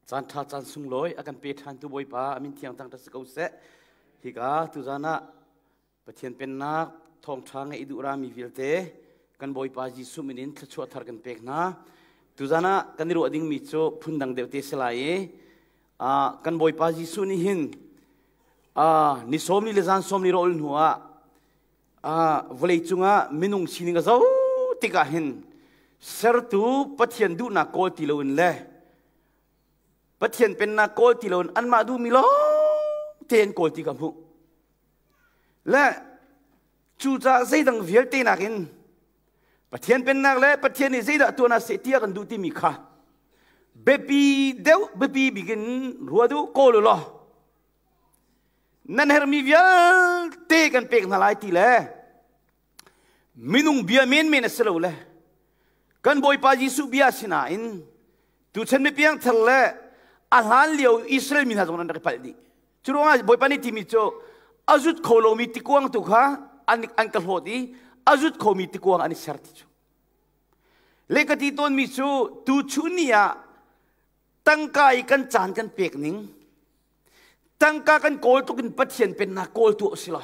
Caan ṭha caan sunglawi a kan pe ṭhantu Bawipa a min thiang thangṭhat si ko seh. Hika tuzan ah Pathian pennak thawngṭha ngeih duh rami vialte kan Bawipa Jesuh min in thluachuah thar kan pek hna. Tuzan ah kan i ruah dingmi cu phundang deuh te si lai i kan Bawipa Jesuh nih hin ni sawm ni le zan sawm ni rawl hnu ah vawlei cungah minung sining a zoh tikah hin sertu Pathian duhnak kawl ti loin le Pathian pennak kawl ti loin anmah duhmi lawng te an kawl ti ka hmuh. Le cucaah zeidang vialte nakin Pathian pennak le Pathian nih zeidah tuan ah seh tiah kan duh timi kha biapi deuh biapi bikin rua duh kawl u law Nan herhmi vialte kan pek hna lai ti le minung bia menmen a si lo le kan Bawipa Jesuh bia sinain tuchan mi piangthar le a hlan lio Israel mi hna zong an rak i palh dih. Cu ruangah Bawipa nih timi cu a zut kho lomi tikuang tu kha an ka hlawt i a zut khomi tikuang an i ser ti cu. Le ka ti tawnmi cu tu chun ni ah tangka i kan caan kan pek ning Tangka kan kawl tuk in Pathian pennak kawl tu a si lo.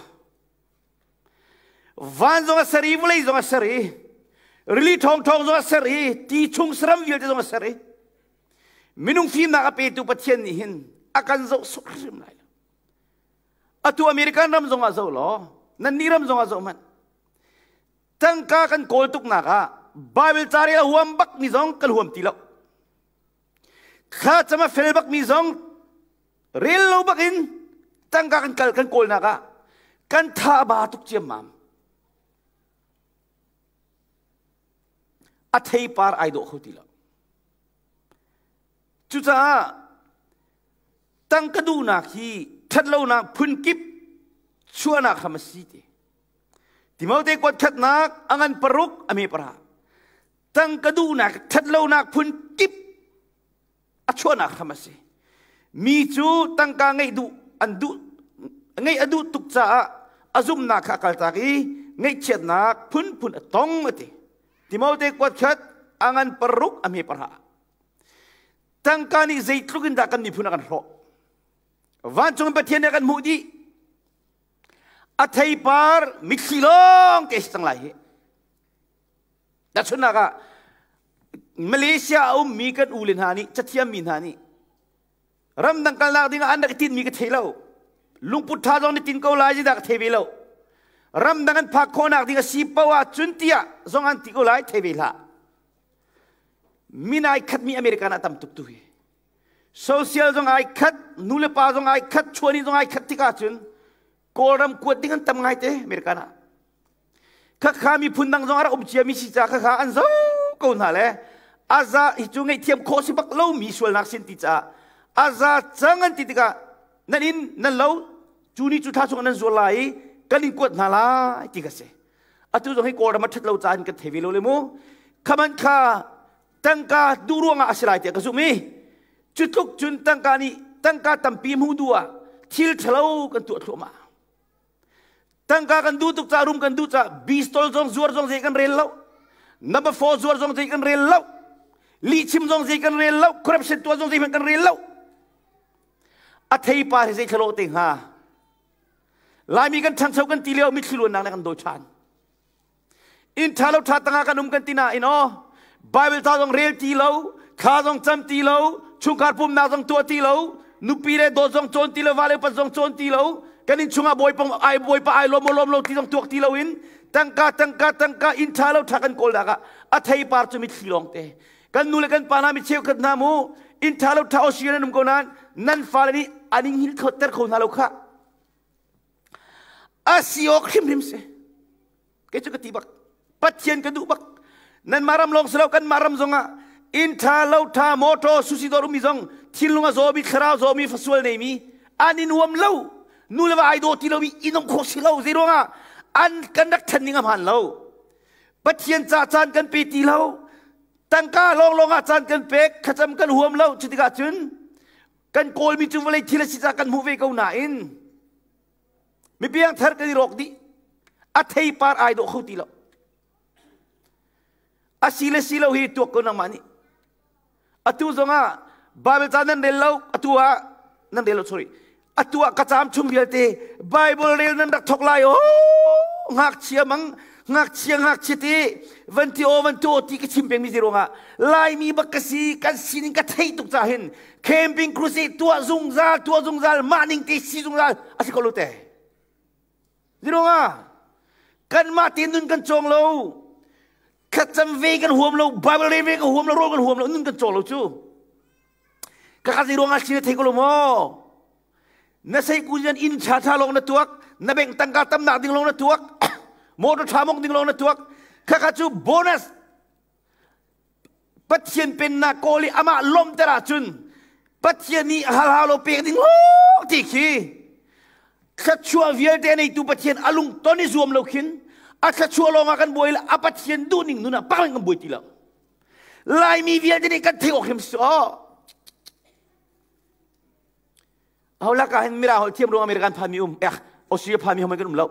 Van zong a ser i vawlei zong a ser i rili ṭhawngṭhawng zong a ser i ti chung saram vialte zong a ser i minung fimnak a petu Pathian nih hin a kan zoh suk hrim lai lo. Atu American ram zong ah zoh law nannih ram zong ah zoh hmanh. Tangka kan kawl tuknak ah Bible ca rel a huam bak mi zong kan huam ti lo. Thlacam a fel bakmi zong rel lo bakin tangka kan kal kan kawlnak ah kan tha a ba tuk ciammam. A theipar ai dawh kho ti lo. Cucaah tangka duhnak hi ṭhatlonak phunkip chuahnak hram a si ti. Timote kuat khatnak a ngan paruk a me para. Tangka duhnak ṭhatlonak phun kip a chuahnak hram a si. Mi cu tangka ngeih duh an duh ngeih a duh tuk caah a zumhnak kha a kaltak i ngaihchiatnak phunphun a tong a ti. Timote kuat khat a ngan paruk a hme parha. Tangka nih zeitluk in dah kan miphun a kan hrawh. Vancung in Pathian nih a kan hmuh dih. A theipar mitthli lawng te si cang lai hi. Tahchunhnak ah Malaysia a ummi kan u le hna nih cathiammi hna nih ramdang kalnak ding ah an rak i tinmi ka thei lo. Lungput ṭha zong nih tin ko lai dah ka thei ve lo. Ramdang an phak khawhnak ding a si paoh ahcun tiah zong an ti ko lai thei ve hlah. Min ai khatmi American ah tam tuk tu hi. Social zong ai khat, nu le pa zong ai khat, chuani zong ai khat tikah cun Kawlram kuat ding an tam ngai te American ah. Khakha miphun dang zong a rak um ciami si ca khakha an zo ko hna le aza hi cu ngaihthiam khawh si bak lomi sualnak sin ti caah aza cang an ti tikah nan inn nan lo cu ni cu thla chung nan zual lai i kan in kuat hna lai ti ka si atu zong hi kawlram a ṭhat lo caah kan thei ve lo le mu khaman kha tangka duh ruangah a si lai tiah ka zumh i cu tluk cun tangka nih tangka tampi hmuh duh ah thil ṭhalo kan tuah thluahmah Tangka kan duh tuk ca rum kan duh ca bistol zong zuar zong zei kan rel lo. Number 4 zuar zong zei kan rel lo. Lihchim zong zei kan rel lo. Corruption tuah zong zei hmanh kan rel lo. A theipar hi zei thlalo te hnga. Laimi kan ṭhangcho kan ti lio mitthli luannak le kan dawi ṭhan. Inn ṭha lo ṭha tangah kan um kan ti nain aw Bible ca zong rel ti lo, thla zong cam ti lo, chungkhar pumnak zong tuah ti lo, nupi le dawt zong cawn ti lo, vale upat zong cawn ti lo, kan inn chungah bawipa ai bawipa ai lawm lawm lo ti zong tuak ti lo in tangka tangka tangka inn ṭha lo ṭha kan kawl dak ah a theipar cu mitthli lawng te kan nu le kan pa hna mi cheukhat hna mu inn ṭha lo ṭha osi nan um ko nain nan fale nih an in hil ter kho hna lo khah a si awk hrimhrim si kei cu ka ti bak pathian ka duh bak nan mah ram lawng si lo kan mah ram zongah inn ṭha lo ṭha motor susi dawr ummi zong thinlung a zawmi thlarau zawmi fasual neimi an i nuam lo nu le va ai daw ti lomi in um khawh si lo zei ruangah an kan rak ṭhen ning a hmaan lo pathian ca caan kan pe ti lo tangka lawnglawng ah caan kan pek thlacam kan huam lo cu tikah cun kan kawlmi cu vawlei thil a si caah kan hmuh ve ko nain mipiang thar kan i rawk dih a theipar ai dawh kho ti lo a si le si lo hi tuak ko nangmah nih atu zongah Bible ca nan rel lo atu ah nan rel lo sorry atu ah ka caam chung vialte Bible rel nan rak thok lai o ngakchia mang ngakchia ngakchia ti van ti o van ti o ti ka chim peng mi zi ruangah Laimi bak ka si kan sining ka theih tuk ca hin camping crusade tuah zungzal tuah zungzal mah ning te si zungzal a si ko lo te zi ruangah kanmah te nun kan cawng lo thlacam ve kan huam lo Bible rel ve kan huam lo rawl kan huam lo nun kan cawng lo cu ka ka zei ruangah si na thei ko lo maw na sei ku jan inn tha tha lawng na tuak na bank tangka tamnak ding lawng na tuak motor tha mong ding lawng na tuak khakha cu bonus Pathian pennak kawl i amah lawmhter ahcun Pathian nih halhau lo pek ding lawng ti khi thluachuah vialte neitu Pathian a lung ton i zuam lo khin a thluachuah lawng ah kan buai a Pathian duhning nun ah pakling kan buai ti lo Laimi vialte nih kan theih awk hrim si aw Ho lak ah hin Mirang holh thiam ruang American phan mi um ek Australia phan mi hom kan um lo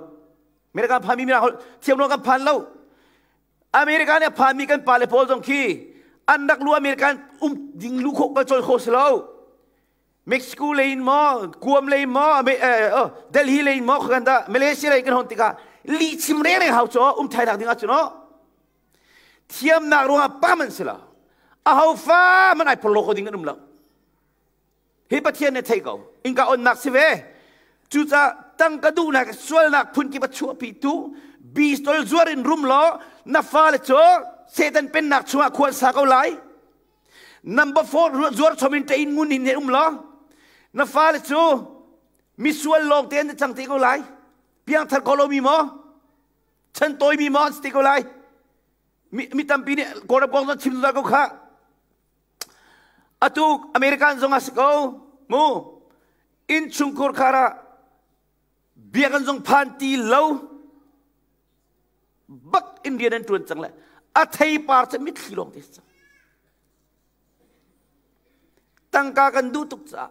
American phan mi Mirang holh thiam ruang kan phan lo America nih a phanmi kan pale pawl zong khi an rak lu American um ding lu khawh kal cawl kho si lo. Mexico lei in maw, Guam lei in maw, Delhi lei in maw kan dah Malaysia lei kan hon tikah li chim reng hau cho um thai nak ding ah cun thiamnak ruangah pam an si lo. A ho fa man ai phorlo ko ding an um lo. Hi Pathian nih thei ko. Innka onnak si ve. Cucaah tangka duhnak sualnak phunkip a chuahpi tu bistol zuar in rum law na fale cu Satan pennak chungah khua an sa ko lai. Number four zuar chom in ṭein ngun in um law na fale cu misual lawng te an cang te ko lai. Piangthar ko lomi maw? Chan tawimi maw an si te ko lai. Mi tampi nih Kawlram kong zong chim zungzal ko khah. Atu American zong a si ko mu innchungkhur khar ah biakinn zong phan ti lo bak in rian an ṭuan cang le a theipar cu mitthli lawng te cang tangka kan duh tuk caah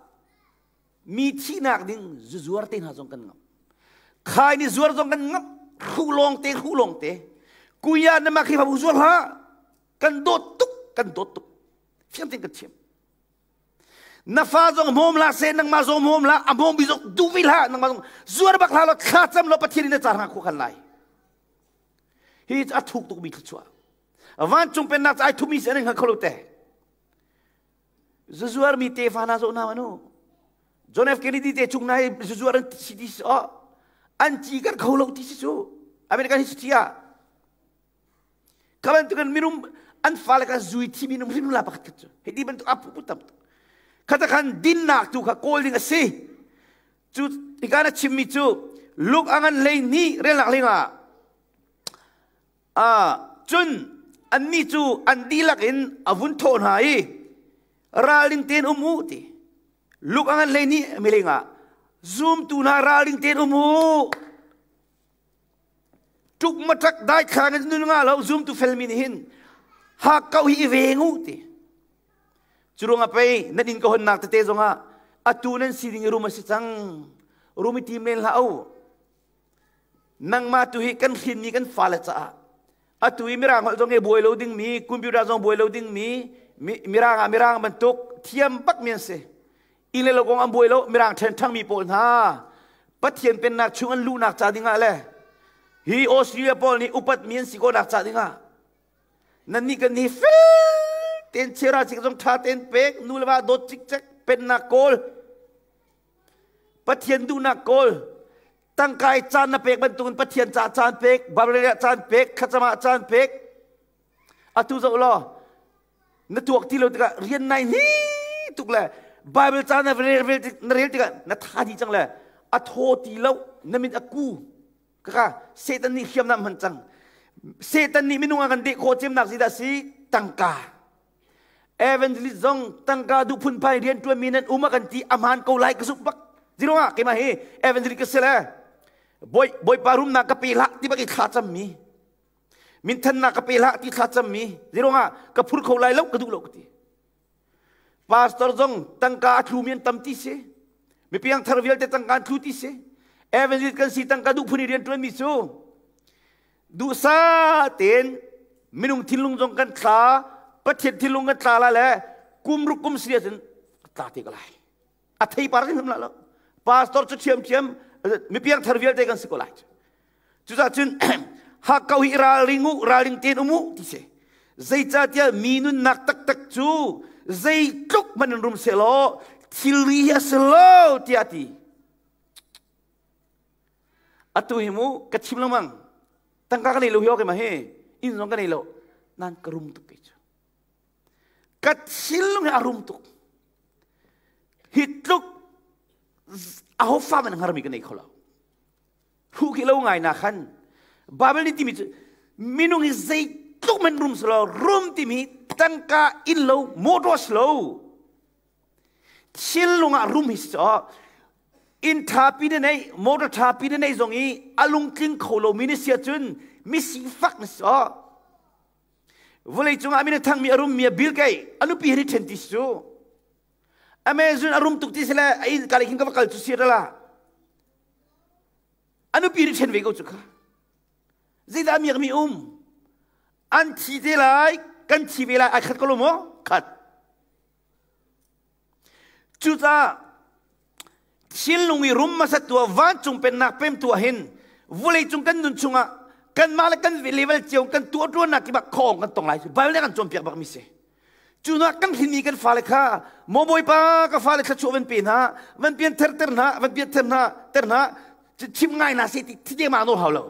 mi thihnak ding zuzuar te hna zong kan ngam khai ni zuar zong kan ngam hruh lawng te hruh lawng te kuya na ma khi zuar hlah kan dawt tuk kan dawt tuk fiang tein kan chim na fa zong hmawm hlah seh nangmah zong hmawm hlah a hmawm bi zong duh ve hlah nangmah zong zuar bak hlah law thla cam law Pathian in na car hna khua khan lai hi a thuk tuk mi thluachuah vancung pennak ai thumi si an hngal kho lo te zuzuar mi tefa hna zoh hna manu John F Kennedy te chung na hi zuzuar an si ti si oh an ci kan kho lo ti si cu American history ah Kha bantukin minung an fale kha zui thi minung hrim la pakhat khat cu hei ti bantuk apu pu tam khata khan dinnak tu kha kawl ding a si cu hika na chimmi cu luk a ngan hlei ni relnak hleng ah cun annih cu an dihlak in a vun thawh hna i ralring tein um u ti luk a ngan hlei ni mileng ah zumtu hna ralring tein um u Tuk matak dai thlang in nun nga lo zumtu felmi nih hin hakkau hi i veng u ti. Curuang ah pei nan inn ka honnak tete zongah atu nan si ding i rum a si cang. Rum i tim len hlah u. Nangmah tu hi kan hrinmi kan fale caah atu i mirang holh zong i buai lo dingmi computer zong buai lo dingmi mirang ah mirang bantuk thiam bak mi an si. Inn le lo kong an buai lo mirang ṭhen ṭhangmi pawl hna Pathian pennak chung an luhnak ca dingah le hi Australia pawl nih upatmi an si khawhnak ca dingah nannih kan hi fel tein chera cik zong ṭha tein pek nu le va dawt cikcek pennak kawl Pathian duhnak kawl tangkai caan na pek bantukin Pathian ca caan pek Bible caan pek thlacam ah caan pek atu zoh law na tuak ti lo tikah rian nai ni tuk le Bible ca na rel na rel tikah na tha dih cang le a thaw ti lo na mit a ku kaka Satan nih hriamnam hman cang Satan nih minung a kan deh khawh cemnak zeidah si tangka evangelist zong tangka duh phunphai rian ṭuan mi nan um a kan ti a hmaan ko lai ka zumh bak zirong ah keimah hi evangelist ka si le bawi bawipa rumnak ka pe hlah ti bak i thla cam mi minthannak ka pe hlah ti thla cammi zeiruangah ka phur kho lai lo ka duh lo ka ti pastor zong tangka a thlumi an tam ti si mipiang thar vialte tangka an thlu ti si evangelist kan si tangka duh phun i rian ṭuanmi cu duhsa tein minung thinlung zong kan thla pathian thinlung kan thla la le kum ruk kum si ahcun. Tla te ko lai. A thei par hrim la lo. Pastor cu thiam thiam mi piang thar vialte kan si ko lai. Cucaah cun hakkau hi ralring u, ralring tein um u ti si. Zeicahtiah mi nunnak taktak cu zeitluk hmanh in rum sehlaw thilri hi a si lo tiah a ti. Atu hi mu ka chim lengmang. Tangka ka nei lo hi ok ma hi. Inn zong ka nei lo. Nan ka rum tuk kei cu. Ka thinlung hi a rum tuk. Hi tluk aho fa man hngarmi ka nei kho lo. Hu khi lo ngai na khan Bible nih timi cu minung hi zeitluk man rum silo rum timi tangka inn lo motor silo thinlung ah rum hi si caw inn ṭhapi na nei motor ṭhapi na nei zong i a lungtling kho lomi na si ahcun mi sifak na si caw vawlei cungah min a thangmi a rummi a Bill Gates a nupi he ni ṭhen ti si cu Amazon a rum tuk ti si le a inn ka khin ka va kal cu si la a nupi nih ṭhen ve ko cu kha zeidah miak mi um an thi te lai kan thi ve lai ai khat ko lo maw khat cucaah thinlung i rum hmasat tu ah vancung pennak pem tu ah hin vawleicung kan nun chungah kanmah le kan level cio kan tuah ṭuannak kip ah khawng kan tong lai Bible nih kan cawnpiak bak mi si cu hnu ah kan hrinmi kan fale kha maw Bawipa ka fale thluachuah van pe hna van pian ther ter hna van pian ther hna ter hna chim ngai hna seh ti thi ma nawl hau lo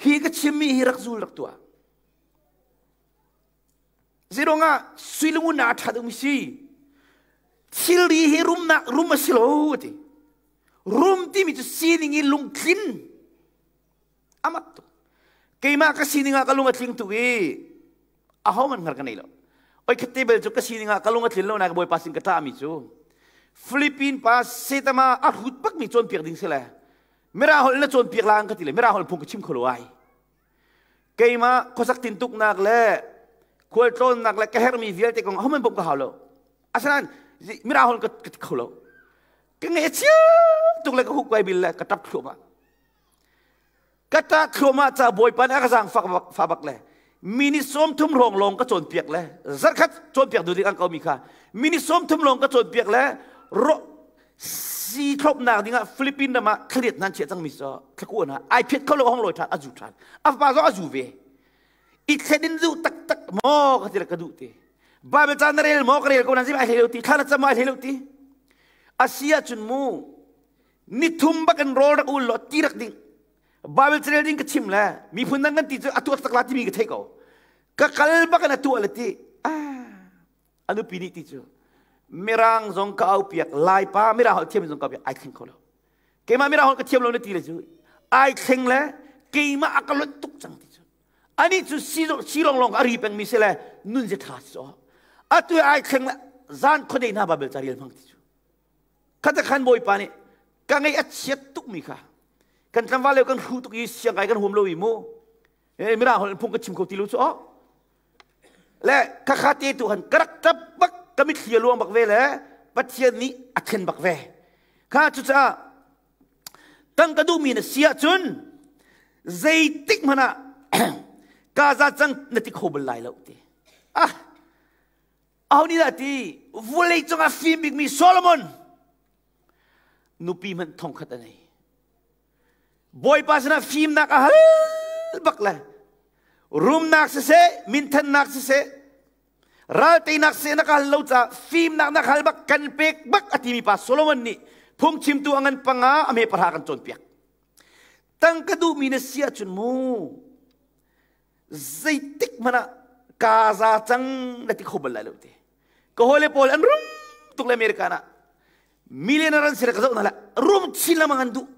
hi ka chimmi hi rak zul rak tuah Zeiruangah sui le ngun a ṭha deuhmi si? Thilri hi rumnak rum a si lo a ti. Rum timi cu sining i lungtlin a mak tuk. Keimah ka sining ah ka lung a tling tuk i ahohmanh hngar ka nei lo. Oi khat te bel cu ka sining ah ka lung a tlin lo na ka Bawipa sin ka ṭahmi cu Philippine pa Setama a hrut bakmi cawnpiak ding si le Mirang holh na cawnpiak la an ka ti le Mirang holh phung ka chim kho lo ai. Keimah khuasak tintuknak le khualtlawnnak le ka herhmi vialte kong ahohmanh bawmh ka hau lo. Asinain mirang holh ka ti kho lo. Ka ngaih a chia tuk le ka huk bil le ka ṭap thluahmah. Ka ṭah thluahmah ca Bawipa nih a ka zaangfak fa bak le minute 30 hrawng lawng ka cawnpiak le zarkhat cawnpiak duh ding an komi kha minute 30 lawng ka cawnpiak le si thlopnak dingah Philippine ram ah thlariat nan chiah cangmi cu thlakua hna ai phiat kho lo hong lawi ṭhan a zu ṭhan a fapa zong a zu ve i thlen in duh taktak maw ka ti le ka duh ti Bible ca na rel maw ka rel ko nan sim ai hlei lo ti thla na cam ai hlei lo ti a si ahcun mu nithum bak in rawl rak ul law ti rak ding Bible ca rel ding ka chim le miphun dang kan ti cu a tuah tak la timi ka thei ko ka kal bak in a tuah le ti ah A nupi nih ti cu Mirang zong ka au piak Laipa Mirang holh thiam zong ka au piak ai thleng kho lo. Keimah Mirang holh ka thiam lo na ti le cu ai thleng le keimah a ka lonh tuk cang ti cu. Ani cu si long long a ri pengmi si le nun ze tha si cu. Atu ai thleng le zan khuadei hna Bible ca rel hmang ti cu. Khata khan Bawipa nih ka ngaih a chiat tukmi kha kan tlangval lio kan hru tuk i siangkai kan huam lo i mu Mirang holh phung ka chim kho ti lo cu oh Le khakha te tu han ka rak tap bak ka mitthli a luang bak ve le Pathian nih a thlen bak ve. Kha cucaah tang ka duhmi na si ahcun zeitik hmanh ah ka za cang na ti kho bal lai lo ti. Ah, aho nih dah ti vawlei cungah fim bikmi Solomon nupi hmanh thongkhat a nei. Bawipa sinah fimnak a hal bak le rumnak siseh minthannak siseh ralteinak siseh na ka hal lo caah fimnak na hal bak kan pek bak a timi pa Solomon nih phungchimtu a ngan panga a me pahra kan cawnpiak tangka duhmi na si ahcun mu zeitik hmanh ah kaa za cang na ti kho bal lai lo te ka hawile pawl an rum tuk le American ah millionaire an si ka zoh hna la rum chin lengmang an duh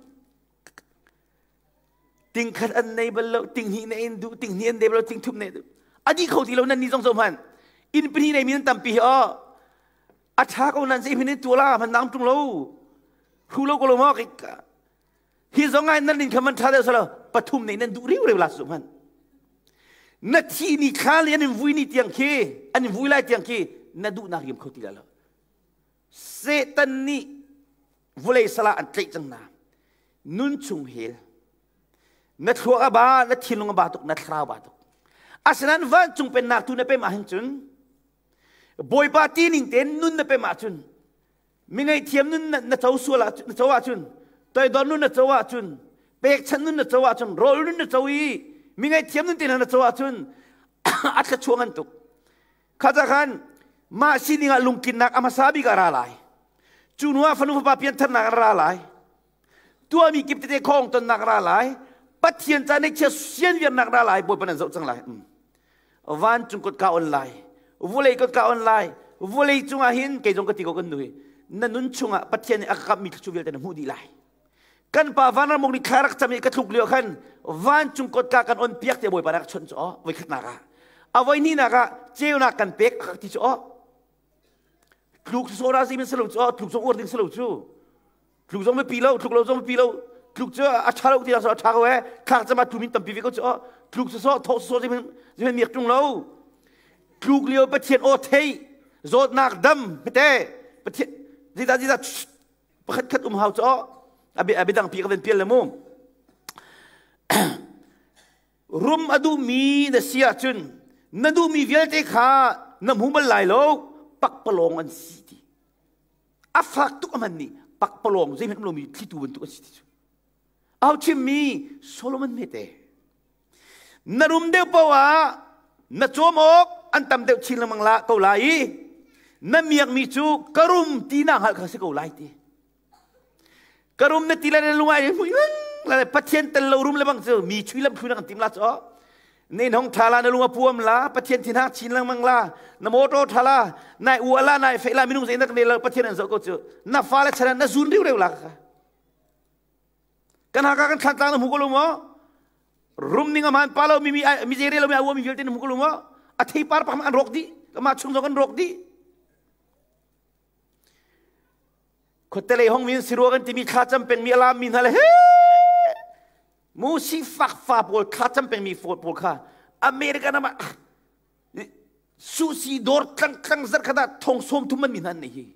ting khat an nei bal lo ting hnih nei an duh ting hnih an nei bal lo ting thum nei duh a di kho ti lo nan ni zong zo hman inn pahnih nei mi nan tampi hi aw a tha ko nan zei hmin in tua la hman nang tung lo hu lo ko lo ma hi zong ai nan nin kha man tha deuh salo pathum nei nan duh riu riu la su hman na thi ni thla li an in vui ni tiang khi an in vui lai tiang khi na duh nak riam kho ti la lo Satan nih vawlei sal ah an tlaih cang na. Nun chung hel. Na thluak a ba, na thinlung a ba tuk, na thlarau ba tuk. Asinain vancung pennak tu na pem ahhin cun. Bawipa ti ning tein nun na pem ahcun mi ngaihthiam nun na co sual ah na co ahcun toidor nun na co ahcun pekchanh nun na co ahcun rawl nun na co i mi ngaihthiam nun te na co ahcun a thluachuah ngan tuk. Kha ca khan mah sining ah lungtlinnak a hmasa bik ah ra lai. Cu hnu ah fanu fapa piantharnak an ra lai. Tuahmi kip tete khong tonnak ra lai. Pathian ca neihchia sian viarnak ra lai. Bawipa nan zoh cang lai. Vancung kut ka on lai. Vulei kut ka on lai. Vulei cungah hin kei zong ka ti ko kan nu hi. Na nun chungah Pathian nih a ka kammi thluachuah vialte na hmuh dih lai. Kan pa vanramuk nih thla rak cam i ka tluk lio khan vancung kotka kan on piak te Bawipa rak chawnh cu aw voi khatnak ah. A voi hnihnak ah ceunak kan pek a ti cu aw. Tluk sora si min salo cu aw tluk zong uar ding salo cu. Tluk zong pi lo tluk lo zong pi lo tluk cu a tha lo ti so a tha ko e thlak cama tu min tampi ve ko cu aw tluk so tho so si min miak tung lo. Tluk lio Pathian aw thei zawtnak dam te Pathian zita zita pakhat khat um hau cu a biadang pi ka van pial le mu rum a duhmi na si ahcun na duhmi vialte kha na hmu bal lai lo pakpalawng an si ti a fak tuk a man nih pakpalawng zeihmanh um lomi thlitu bantuk an si ti cu Au chimmi Solomon hmete na rum deuh paoh ah na cawm awk an tam deuh chin lengmang la ko lai i na miakmi cu ka rum ti na hngalh kha si ko lai ti ka rum na ti le lungai mui la Pathian tel lo rum le bang cu mi chui lam thlui na kan tim la cho ne hong tha la na lung a puam la Pathian thin hak chin lengmang la na motor tha la nai ua la nai fei la minung zei nak ne la Pathian an zoh ko cu na fa le chan na zun riu reu la ka Kan haka kan thlan tlang na hmu ko lo maw? Rum ning aman pa lo mi mi mi zere lo mi awa mi vialte na hmu ko lo maw? A theipar pakam an rawk dih. Kama chung zong an rawk dih. Khuatelei hong min sirua kan timi thla cam peng mi alam mi hna le he mu si fak fa pawl thla cam peng mi pawl kha American ama susi dor tlang tlang zar khata thong som thum man mi hna nei hi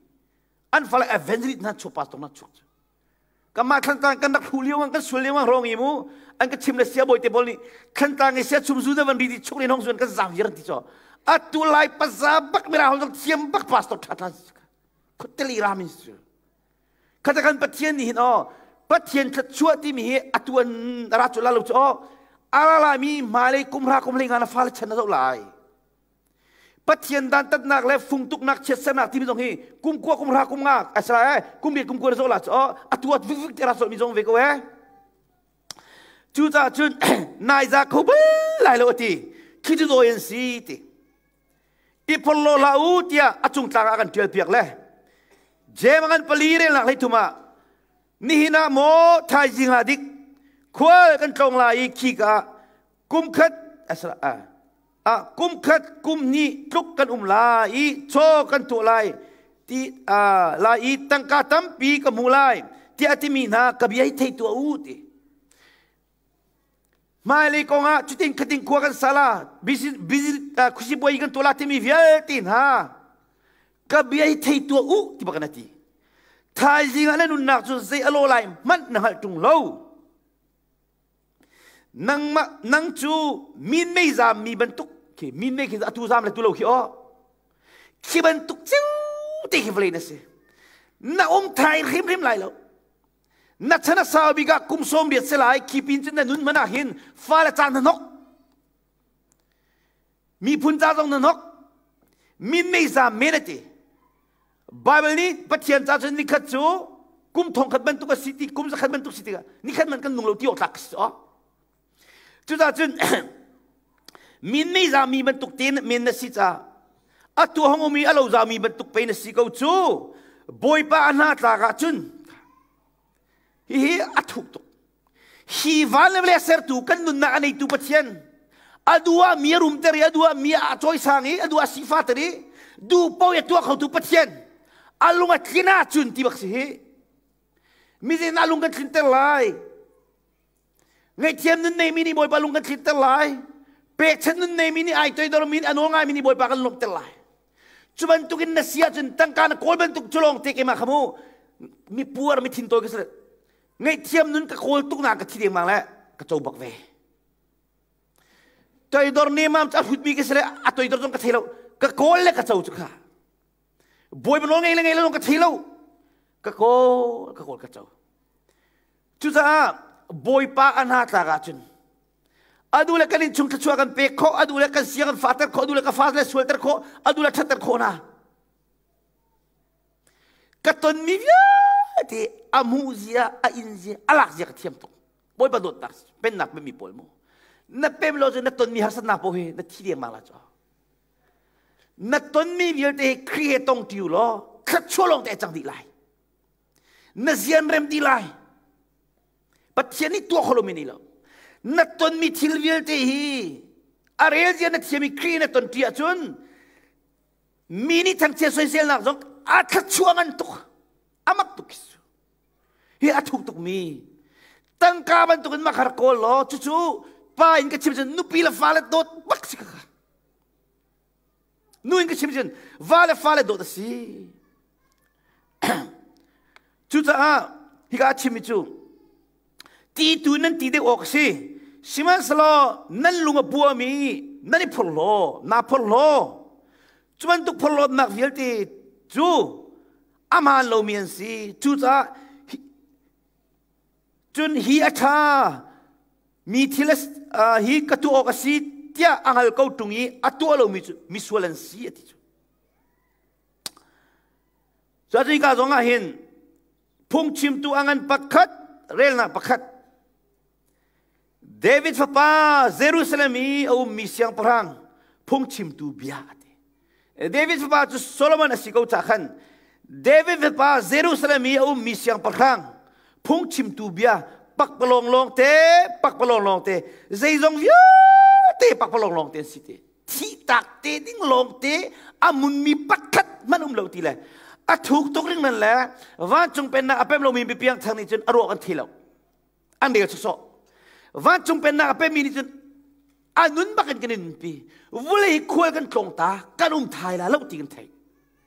an fale evangelist hna chupa tong na chuk Kamah Thlantlang kan rak hruh lio kan sual lio rong i mu an ka chim le sia bawi te pawl nih Thlantlang i sia chum zu na van ri di chuk len hong zuan kan zam viar ti cho atu lai paza bak mira hol dong thiam bak pastor tha tha khoteli ram in su khata kan Pathian nih hin o Pathian thluachuah timi hi atu an ra chu la lo chu o ala la mi hmailei kumhra kumhlei nga na fale chan na zoh lai Pathian dantatnak le fungtuknak chiatsernak timi zong hi kum kua kum hra kum nga asra e kum riat kum kua zo la chu atu at vik vik te ra so mi zong ve ko e cucaah cun nai za kho bal lai lo ati khi cu zawi an si ti i phorlo hlah u tiah a cung tlang ah kan tial piak le jem an pali relnak hlei thum ah nihin ah maw thaizing ah dik khual kan tlong lai i khi ka kum khat asra ah kum khat kum hnih tluk kan um lai i chaw kan tuah lai ti lai i tangka tampi ka hmu lai tiah a timi hna ka bia hi thei tuah u ti hmailei kong ah cutin khatin khua kan sa la khusi buai kan tuah la timi vialte hna ka bia hi thei tuah u ti bak na ti thaizing ah na nunnak cu zei a lo lai hmanh na hngalh ṭung lo Nangmah nang cu minmei zaammi bantuk khi minmei khi atu zaam le tu lo khi aw khi bantuk ceu te khi vawlei na si na um thai hrimhrim lai lo na chan a sau bik ah kum sawm riat si lai khi pin cun na nun hmanh ah hin fale caan na hnok miphun ca zong na hnok minmei zaam men a ti Bible nih Pathian ca cun nikhat cu kum thongkhat bantuk a si ti kum zakhat bantuk si tikah nikhat man kan nung lo ti awk tlak si aw cucaah cun min mei zami bantuk te men na si ca atu hong umi a lo zami bantuk pe na si ko cu Bawipa a hna tlak ah cun hihi a thuk tuk Hi van le vawlei a sertu kan nunnak a neitu Pathian a duh ah mi a rumter i a duh ah mi a cawisang i a duh ah sifater i duh paoh i a tuah khotu Pathian a lung a tlin ahcun ti bak si hi mi zeitin a lung kan tlinter lai ngaihthiam nun neimi nih Bawipa lung kan tlinter lai pekchan nun neimi nih ai toidormi a nawl ngaimi nih Bawipa kan lawmhter lai cu bantukin na si ahcun tangka na kawl bantuk cu lawng te keimah kha mu mi puar mi thin tawi ka si ngaihthiam nun ka kawl tuk na ka thi dengmang le ka co bak ve toidor nemam cu a hrutmi ka si le a toidor zong ka thei lo ka kawl le ka co cu kha. Bawipa nawl ngei le ngei lo ka thei lo. Ka kawl, ka kawl ka co. Cucaah Bawipa a hna tlak ahcun adu le kan innchung thluachuah kan pek khawh, adu le kan sia kan fahter khawh, adu le ka fa le sualter khawh, adu le ṭhatter khawh hna. Ka tonmi vialte a hmuh zia, a in zia, a lak zia ka thiam tuk. Bawipa dawtnak pennak pemmi pawl mu. Na pem lo cu na tonmi harsatnak paoh hi na thi dengmang la cu. Na tonmi vialte hi Khrih he tong ṭi u law thluachuah lawng te cang dih lai. Na zian rem dih lai. Pathian nih tuah kho lomi ni lo. Na tonmi thil vialte hi a rel zia na thiam i Khrih na ton ṭi ahcun mi nih thangchia soiselnak zong a thluachuah ngan tuk. Amak tuk khi hi a thuk tukmi tangka bantukin makhar kawl law cucu pa in ka chim cun nupi le fale dawt bak si kha nu in ka chim cun va le fale dawt a si cucaah hika a chimmi cu ti tu nan ti deuh awk a si sihmanhsehlaw nan lung a buami nan i phorhlaw naa phorhlaw cu bantuk phorhlawtnak vialte cu a hmaan lomi an si. Cucaah cun hi a ṭha mi thil hi ka tuah awk a si tiah a hngal ko ṭung i a tuah lomi cu misual an si a ti cu. Cuka zong ah hin phungchimtu a ngan pakhat relnak pakhat David fapa Jerusalem i a ummi siangpahrang phungchimtu bia a ti. David fapa cu Solomon a si ko ca khan David fapa Jerusalem i a ummi siangpahrang phungchimtu bia pakpalawng lawng te pakpalawng lawng te zeizong vialte pakpalawng lawng te an si te thihtak te ding lawng te a munmi pakhat hmanh um lo ti le a thuk tuk ring nan le vancung pennak a pem lomi bipiang thang nih cun a ruak an thi lo an rel sawsawh vancung pennak a pemi nih cun a nun bak in kan in nunpi vulei khual kan tlawng ta kan um thai la lo ti kan thei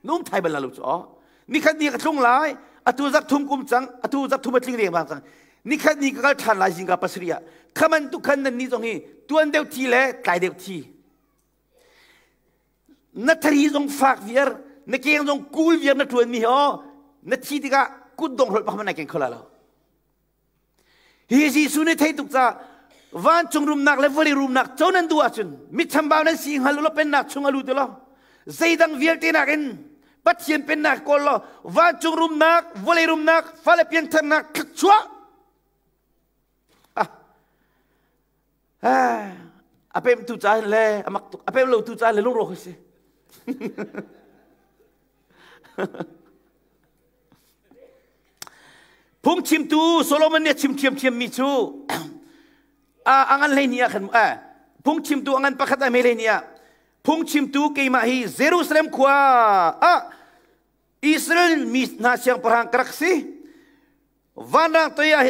na um thai bal la lo cu aw nikhat ni ka tlung lai atu zak thum kum cang atu zak thum a tling deng bang cang nikhat ni ka kal than lai zingka pasarih ah khaman tu khan nan ni zong hi tuan deuh thi le tlai deuh thi na thari zong fak viar na keng zong kul viar na tuan mi hi aw na thi tikah kut dong hrolh pakhat nai keng kho la lo Hi Jesuh nih thei tuk ca vancung rumnak le vawlei rumnak co nan duh ahcun mitchambau nan si hngal law pennak chung a lut law zeidang vialte nakin Pathian pennak kawl law vancung rumnak vawlei rumnak fale piantharnak thluachuah ah a pem tu ca le a mak tuk a pem lo tu ca le lungrawk si Phungchimtu Solomon nih a chim ṭhiamṭhiammi cu a ngan hleihnih ah khan phungchimtu a ngan pakhat a hme hleihnih ah phungchimtu keimah hi Jerusalem khua ah Israel mi hna siangpahrang ka rak si. Vanrang toi ah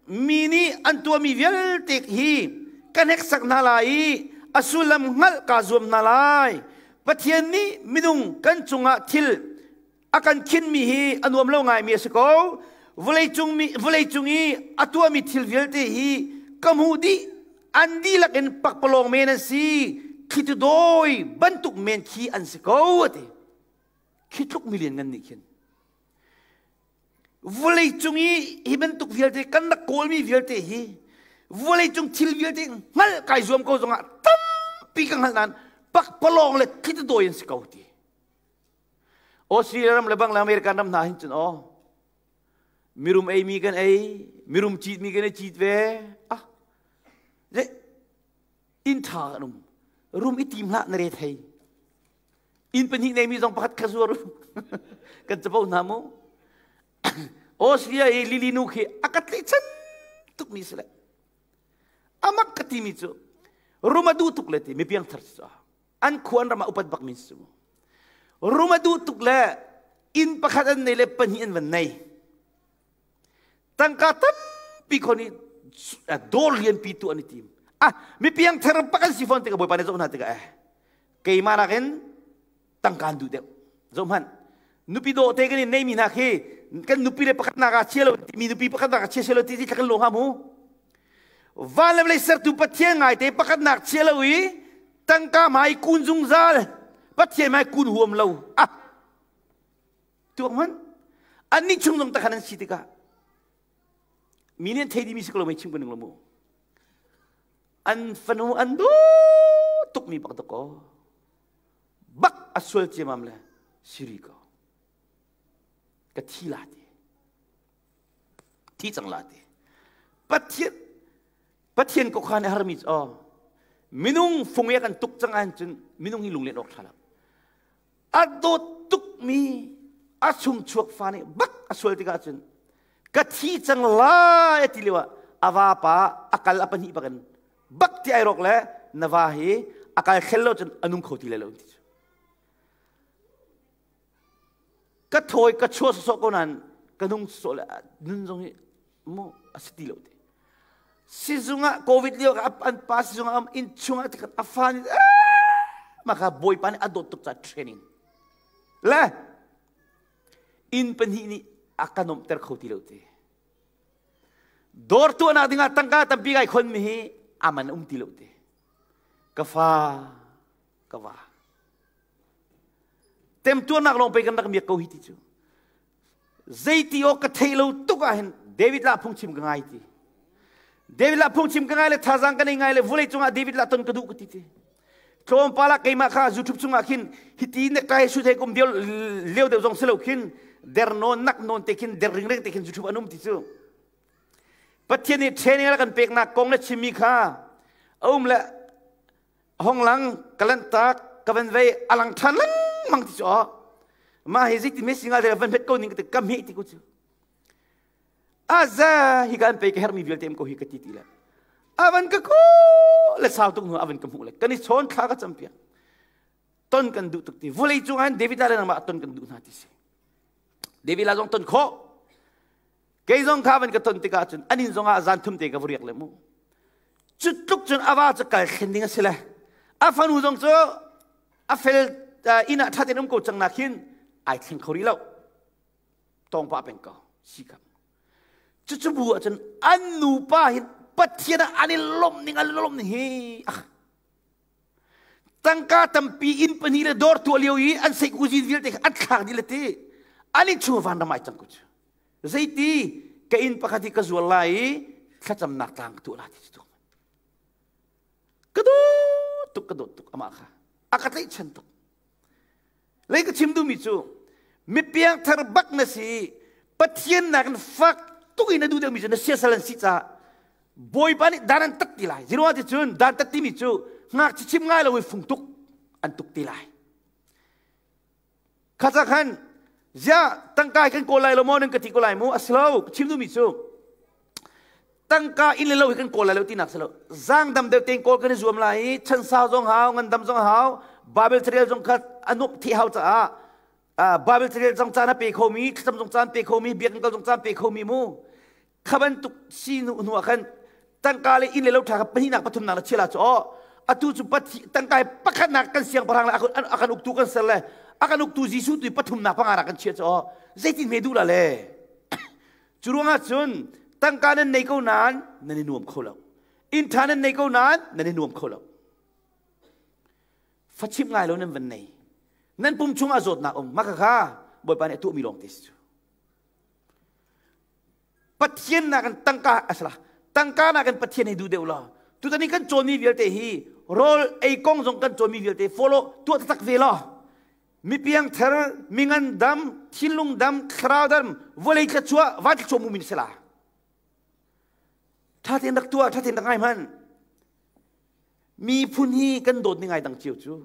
mi nih an tuahmi vialte hi ka hneksak hna lai i a sullam hngalh kaa zuam hna lai. Pathian nih minung kan cungah thil a kan khinmi hi a nuam lo ngaimi a si ko. Vawleicung i a tuahmi thil vialte hi ka hmuh dih. An dihlak in pakpalawng men an si. Thlitu dawi bantuk men khi an si ko a ti. Khi tluk milian ngan nih khin. Vawleicung i hi bantuk vialte kan rak kawlmi vialte hi vawleicung thil vialte hngalh kai zuam ko zongah tampi ka hngalh nain pakpalawng le thlitu dawi an si ko ti. Australia ram le bang le American ram hna hin cun aw mirum ei mi kan ei mirum cit mi kan i cit ve ah le inn tha kan um rum i tim hlah na re thei inn pahnih nei mi zong pakhat kha zuar kan capo hna mu Australia i lili nu khi a ka tlaihchan tuk mi si le amak ka ti mi cu rum a duh tuk le ti mi piangthar cu an khua an ram ah upat bak mi si mu rum a duh tuk le inn pakhat an nei le pahnih an van nei tangka tampi khon i dawr lianpi tu an i tim ah mi piangthar bak an si fawn tikah bawipa nih zoh hna tikah eh keimah nakin tangka an duh deuh zoh hmanh nupi dawh te kan in neimi hna khi kan nupi le pakhat nak ah chia lo timi nupi pakhat nak ah chia lo ti ti kan lo hnga mu van le vawlei sertu Pathian ngaite pakhat nak chia lo i tangka hmai kun zungzal Pathian hmai kun huam lo ah. Tuak hmanh. Annih chung zong takhan an si tikah mi nih an thei dimi si ko lo mei chim ko ning lo mu. An fanu an duh tukmi bak dakaw. Bak a sual ciamam le siri ko. Ka thi la ti. Thi cang la ti. Pathian Pathian ko khan a harmi cu aw minung fung i kan tuk cang ahcun minung hi lunglen awk ṭha lo. A dawt tukmi a chung chuak fa nih bak a sual tikah cun ka thi cang lai a ti lio ah a vapa a kal a pahnih bakin bak ti ai rawk le na va hi a kal thlel lo cun a nung kho ti lai lo ti cu. Ka thawi ka chuah sawsawh ko nain ka nung sawsawh le nun zong hi mu a si ti lo ti. Sizung ah COVID lio an pa sizung ah inn chung ah tikhat a fa nih mah kha bawipa nih a dawt tuk caah training le inn pahnih nih a ka nuamhter kho ti lo ti. Dawr tuahnak dingah tangka tampi kai khon mi hi a man um ti lo ti. Ka fa ka va. Temtuarnak lawng pei kan rak miak ko hi ti cu. Zeiti awk ka thei lo tuk ah hin David lah phungchim ka ngai ti. David lah phungchim ka ngai le thazaang ka nei ngai le vulei cungah David lah ton ka duh ka ti ti. Tlawmpal ah keimah kha YouTube chungah khin hiti necktie su thei kum lio lio deuh zong si lo khin der nawn nak nawn te khin der ring reng te khin YouTube an um ti cu. Pathian nih training a kan peknak kong le chimmi kha a um le hong lang ka lanh tak ka van vei a lang ṭhan lengmang ti cu aw mah hi zeitin me singa le van hmet ko ning ka ti ka hmeh ti ko cu aza hi ka an pei ka herhmi vialte am ko hi ka ti ti le avan ka ko le sau tuk hnu avan ka hmuh le kan i chawn thla ka campiak ton kan duh tuk ti vulei cung ah David la le nangmah ton kan duh hna ti si David la zong ton khawh Kei zong kha van ka ton tikah cun an inn zongah zan thum te ka va riak le mu. Cu tluk cun a va cu kal thlen ding a si le. A fanu zong cu a fel inn ah ṭha tein um ko cang nak hin ai thleng kho rih lo. Tawng pah peng ko si kam. Cucu bu ah cun an nupa hin Pathian ah an i lawmh ning an lawmh ning hi ah tangka tampi inn pahnih le dawr tuah lio i an seikuzin vialte kha an thlak dih le ti an inn chung van ram ai cang ko cu Zeiti ka inn pakhat hi ka zual lai i thlacamnak tlang ka tuah lai ti cu ka dawt tuk ka dawt tuk amah kha a ka tlaihchan tuk lei ka chim duhmi cu mi piangthar bak na si Pathian nakin fak tuk in na duh deuhmi cu na siasal an si caah Bawipa nih dan an tat ti lai ziruang ti cun dan tat timi cu ngakchia chim ngai lo i fung tuk an tuk ti lai Kha khan ziah tangka kan kawl lai lo maw nan ka ti ko lai mu a si lo chim duhmi cu tangka inn le lo hi kan kawl lai lo tinak si lo zaangdam deuh tein kawl kan i zuam lai i chansau zong hau ngandam zong hau Bible carel zong kha anup thi hau caah Bible carel zong caan a pe khomi thlacam zong caan pe khomi biakinn kal zong caan pe khomi mu Kha bantuk si hnu hnu ah khan tangka le inn le lo ṭha kha pahnihnak pathumnak na chiah la cu aw atu cu tangka hi pakhatnak kan siangpahrang le a kan uktu kan ser le a kan uktu Jesuh tu pathumnak panganak kan chiah cu aw zeitin hme duh la le cu ruangah cun tangka nan nei ko nain nan i nuam kho lo inn ṭha nan nei ko nain nan i nuam kho lo fachimh ngai lo nan van nei nan pum chungah zawtnak um mah kha Bawipa nih a tuahmi lawng te si cu Pathian nakin tangka asala tangka nakin Pathian hi duh deuh law tutan i kan cawnmi vialte hi rawl ei kong zong kan cawnmi vialte follow tuah taktak ve law mi piangthar mi ngandam thinlung dam thlarau dam vawlei thluachuah van thluachuah mu min sila tha tein rak tuah tha tein rak ngai hman miphun hi kan dawt ni ngai dang cio cu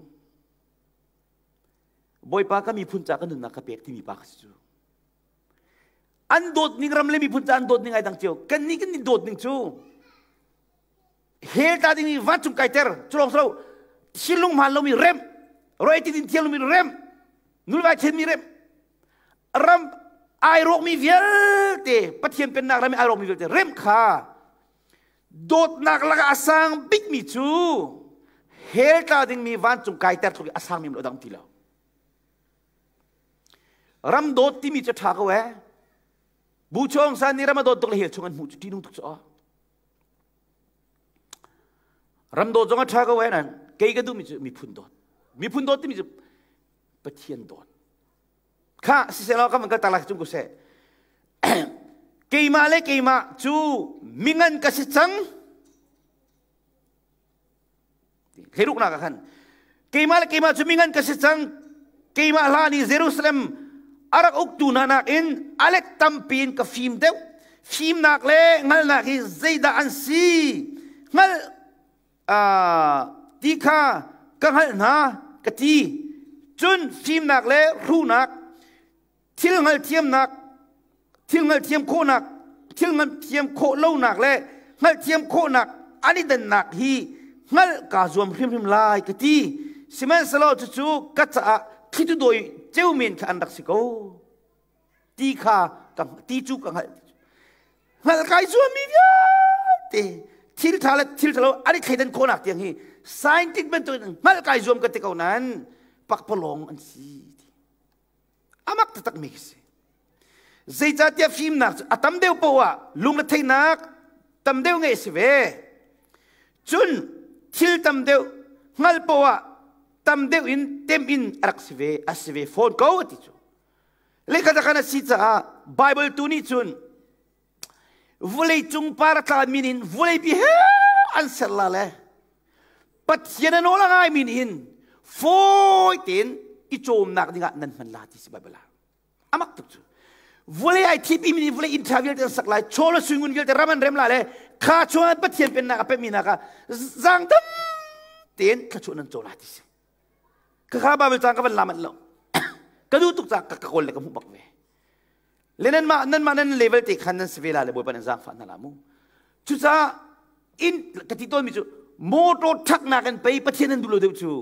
Bawipa ka miphun ca ka nunnak ka pek timi pa ka si cu An dawt ning ram le miphun ca an dawt ning ai dang cio. Kannih kan i dawt ning cu hell ta ding i vancung kaiter culong silo thinlung hmaan lomi rem roi ti din thiang lomi rem nulvai thianmi rem ram ai rawkmi vialte Pathian pennak ram i ai rawkmi vialte rem kha dawtnak lakah a sang bikmi cu hell tla dingmi vancung kaiter tluk i a sangmi lo dang ti lo Ram dawt timi cu ṭha ko ee. Bu Chong San nih ram a dawt tuk le hel chung an hmuh cu ṭihnung tuk cu aw. Ram dawt zong a ṭha ko ee nan kei ka duhmi cu miphun dawt. Miphun dawt timi cu Pathian dawt. Kha siselaw kan van kal tak lai cung ko seh. Keimah le keimah cu mingan ka si cang. Thleiruknak ah khan keimah le keimah cu mingan ka si cang. Keimah hlan i Jerusalem a rak uktu hna nakin a let tampi in ka fim deuh. Fimnak le hngalhnak hi zeidah an si? Hngalh ti kha ka hngalh hna ka ti. Cun fimnak le hruhnak, thil hngalhthiamnak, thil hngalhthiam khawhnak, thil hngalhthiam khawh lonak le hngalhthiam khawhnak an i dannak hi hngalh kaa zuam hrimhrim lai ka ti. Sihmanhsehlaw cucu ka caah thlitu dawi ceu men kha an rak si ko. Ti kha ka ti cu ka hngalh. Hngalh kai zuammi vialte thil ṭha le thil ṭhalo an i thleidan khawhnak tiang hi scientist bantukin hngalh kai zuam ka ti ko nain pakpalawng an si. Amak taktak mi khi si. Zeicahtiah fimnak cu a tam deuh poah ah lungretheihnak tam deuh ngeih a si ve. Cun thil tam deuh hngalh poah ah tam deuh in tem in a rak si ve, a si ve fawn ko ti cu. Lehkhat a si caah Bible tu nih cun vawleicung par a tla min in vawleipi he an ser la le Pathian a nawl a ngai mi nih hin fawi tein i cawmnak dingah nan hman la ti si Bible ah. Amak tuk cu. Vawlei ai thipi mi nih vawlei inn ṭha vialte an sak lai, chaw le suingun vialte ram an rem la le kha chungah Pathian pennak a pemi hna kha zaangdam tein thluachuah nan co la ti si. Ka kha Bible cang ka van la manh lo. Ka duh tuk ca ka kawl le ka hmuh bak ve. Le nan mah nan mah nan level te khan nan si ve la le Bawipa nan zaangfah hna la mu. Cucaah in ka ti tawnmi cu motor ṭhaknak in pei Pathian nan duh lo deuh cu.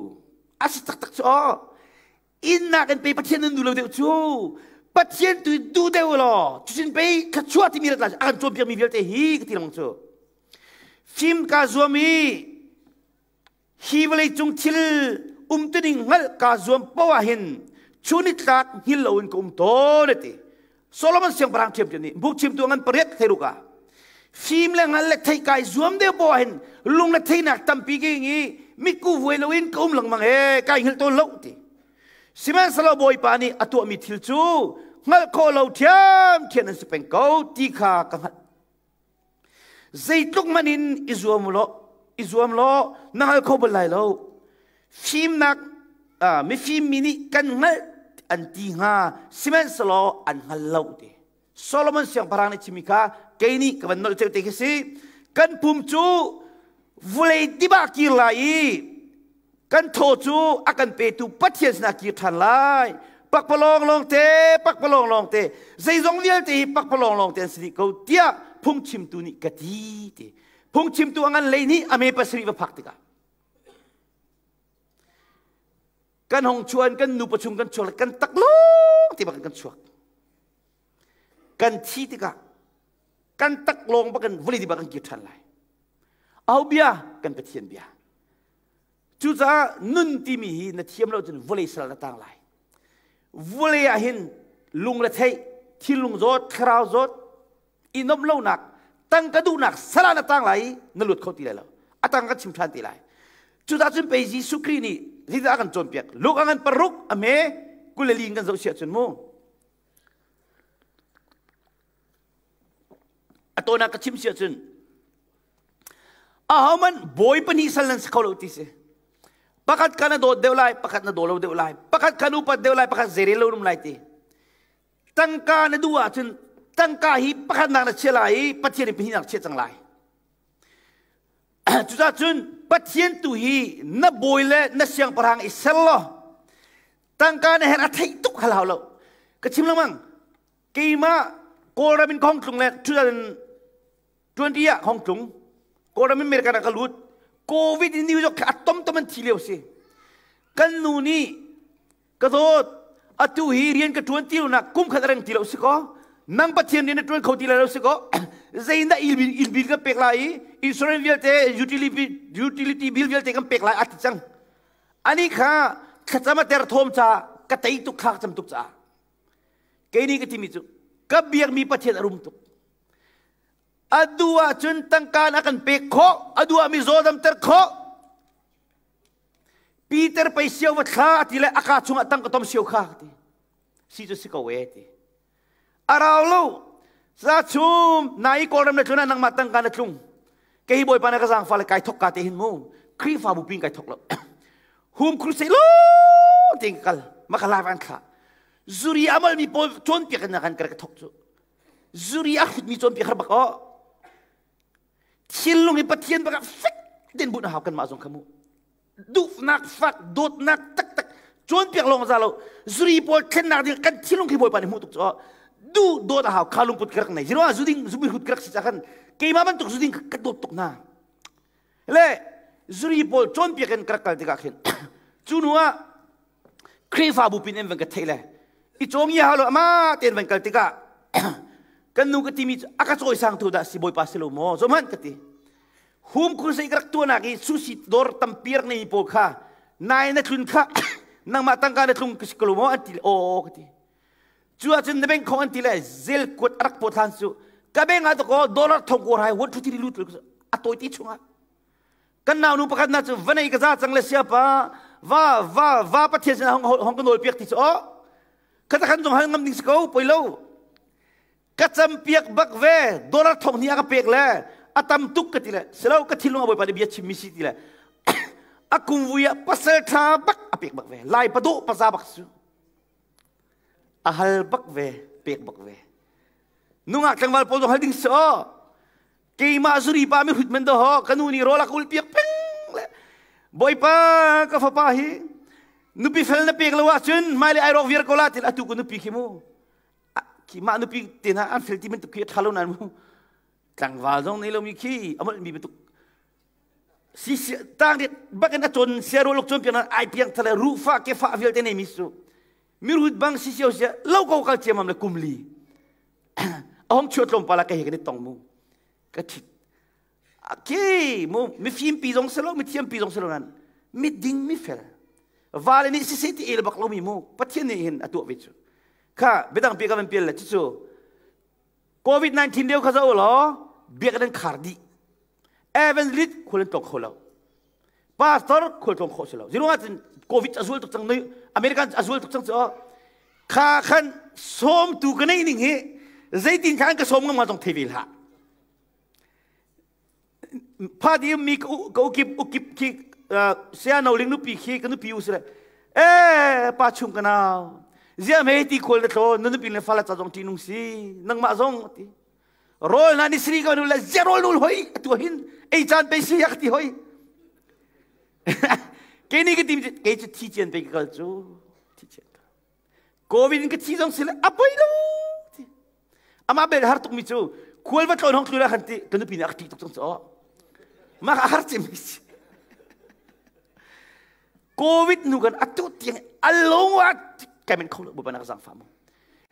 A si taktak cu aw. Innak in pei Pathian nan duh lo deuh cu. Pathian tu duh deuh law cucun pei thluachuah timi rat la a kan cawnpiakmi vialte hi ka ti lengmang cu. Fim kaa zuam i Hi vawleicung thil umtuning hngalh kaa zuam paoh ah hin chunitlak hngil loin ka um tawn a ti. Solomon siangpahrang ṭhiamṭhiam nih buk chimtu ngan pariat theiruk ah fim le hngal le theih kai zuam deuh paoh ah hin lung le theinak tampi ka ing i mitku vuai loin ka um lengmang ee kai hngilh tawn lo ti. Sihmanhsehlaw Bawipa nih a tuahmi thil cu hngalh khawh lo ṭhiamṭhiam an si peng ko ti kha ka hngalh. Zeitluk hmanh in i zuam law, i zuam law na hngal kho bal lai lo. Fimnak mifim mi nih kan hngalh an ti hnga, sihmanhsehlaw an hngal lo ti. Solomon siangpahrang nih chimmi kha kei nih ka van nolh ceu te khi si. Kan pum cu vulei dip ah kir lai i kan thaw cu a kan petu Pathian sinah kir ṭhan lai. Pakpalawng lawngte, pakpalawng lawngte, zeizong vialte hi pakpalawng lawngte an si dih ko tiah phungchimtu nih ka ti ti. Phungchimtu a ngan lei nih a me pasarih va phak tikah kan hong chuan kan nupa chung kan chuak le kan tak lawng ti bakin kan chuak. Kan thi tikah kan tak lawng bakin vawlei di bak kan kir ṭhan lai. Aho bia? Kan Pathian bia. Cucaah nun timi hi na thiam lo cun vawlei sal na tang lai. Vawlei ah hin lung le theih, thinlung zawt, thlarau zawt, i nomh lonak, tangka duhnak sal ah na tang lai i na lut kho ti lai lo. A tang kan chim ṭhan ti lai. Cucaah cun pei Jesuh Khrih nih zeidah a kan cawnpiak? Luke a ngan paruk a hme 24 in kan zoh siah cun mu. A tawn ah ka chim siah cun ahohmanh bawi pahnih sal nan si kho lo ti si. Pakhat kha na dawt deuh lai, pakhat na daw lo deuh lai. Pakhat kha na upat deuh lai, pakhat zeirel lo um lai ti. Tangka na duh ahcun tangka hi pakhatnak na chia lai i Pathian hi pahnihnak chia cang lai. Cucaah cun Pathian tu hi na bawi le na siangpahrang i ser law tangka na herh a theih tuk hal hau lo. Ka chim lengmang keimah Kawlram in ka hong tlung le 2020 ah hong tlung Kawlram in America ah ka lut COVID in New York a tom tom an thi lio si kan nu nih ka dawt atu hi rian ka tuan ti lo nak kum khat reng ti lo si ko nang pathian rian na tuan kho ti lai lo si ko zeidah il bil kan pek lai i insurance vialte utility utility bill vialte kan pek lai a ti cang ani kha thlacam a ter thawm ca ka tei tuk thlak cam tuk caah Kei nih ka timi cu ka biakmi Pathian a rum tuk. A duh ahcun tangka a kan pek khawh, a duh ah mizaw damter khawh. Peter pei sio va thla a ti le a kaa chungah tangka tom sio kha ka ti. Si cu si ko e ti. Arau lo. Za chum na i Kawlram na tlun ah nangmah tangka na tlung. Kei hi Bawipa na ka zaangfah le kai thok ka te hin mu. Khrihfabu pin kai thok lo. Hum crusade lo ting kal. Maka live an thla. Zuri amal mi pawl cawnpiak in kan ka thok cu. Zuri a hrut mi cawnpiak har bak o. Thinlung i Pathian bak ah fek den but na hau kan mah zong kha mu. Duhnak fak dawtnak taktak cawnpiak lawng za lo. Zuri pawl thlennak ding kan thinlung khi Bawipa nih hmuh tuk cu duh dawt a hau kha lungput ka rak nei. Zero ah zuding zumi hrut ka rak si ca khan keimah bantuk zuding ka dawt tuk hna. Le zuri pawl cawnpiak in ka rak kal tikah khin cu hnu ah Khrihfabu pin in van ka theih le i cawm ya halo ama ten van kal tikah kan nu ka timi cu a ka cawisang tu dah si bawipa si lo maw zohmanh ka ti hum crusade ka rak tuahnak i sushi dawr tampi rak nei pawl kha nai na tlun kha nangmah tangka na tlung ka si ko lo maw an ti aw ka ti cu ahcun na beng khong an ti le zel kuat a rak pawt hlan cu ka beng ah to dollar thong ko rai 1 2 3 lut a tawi ti chungah Kan naunu pakhat na cu vanei ka za cang le siapa va va va pathian sin hong hong ka nawl piak ti cu o khata khan zong hal ngam ding si ko poi lo ka cam piak bak ve dollar thong ni a ka pek le a tam tuk ka ti le silo ka thinlung a bawipa nih bia chim mi si ti le a kum vui ah pasal tha bak a pek bak ve lai pado paza bak su a hal bak ve pek bak ve nungak tlangval pawl zong hal ding si o keimah zuri pa mi hrut men do ho ka nu nih rawl a ka ul piak peng le bawipa ka fapa hi nupi fel na pek lo ahcun hmailei ai rawk viar ko la til atu ka nupi khi mu khi mah nupi te hna an fel ti bantuk khi a ṭha lo nan mu tlangval zong nei lomi khi a molh mi bantuk si tang bakin a cawn sia rualuk cawn piak nan ai piang thale rufa ke fa vialte nei mi su mirut bang si sio sia lo ko kal ciamam le kum li a hong chuah tlawmpal ah ka he kan i tong mu ka ṭhit khi mu mifim pi zong si lo mithiam pi zong si lo nan miding mifel vale nih siseh ti el bak lomi mu pathian nih hin a tuah ve cu kha biadang pi ka van pial le cucu covid-19 lio kha zo law biak nan khar dih evangelist khul an tlong kho lo pastor khual tlawng khawh si lo ziruang ah cun covid a zual tuk cang American a zual tuk cang cu kha khan sawmtu ka neih ning hi zeitin khan ka sawm ngam zong thei ve hlah pha di mi ka ukip ukip khi sia no ling nupi khi ka nupi u sile e pa chung ka nau zia me ti khol na tlo na nupi le fala cha zong ti nung si nangmah zong ti rawl na ni sri ka nu le zia rawl nul hoi atu hin ei caan pe si yak ti hoi ke ni ka tim ke chu thi chian pe ka kal chu thi chian covid in ka thi zong sile apoi lo ama bel har tuk mi chu khual va tlon hong tlu la khan ti ka nupi nih a ṭih tuk cang chu ma har cem mi si covid nu kan atu tiang along wa kai men kho lo bu banak zang fa mu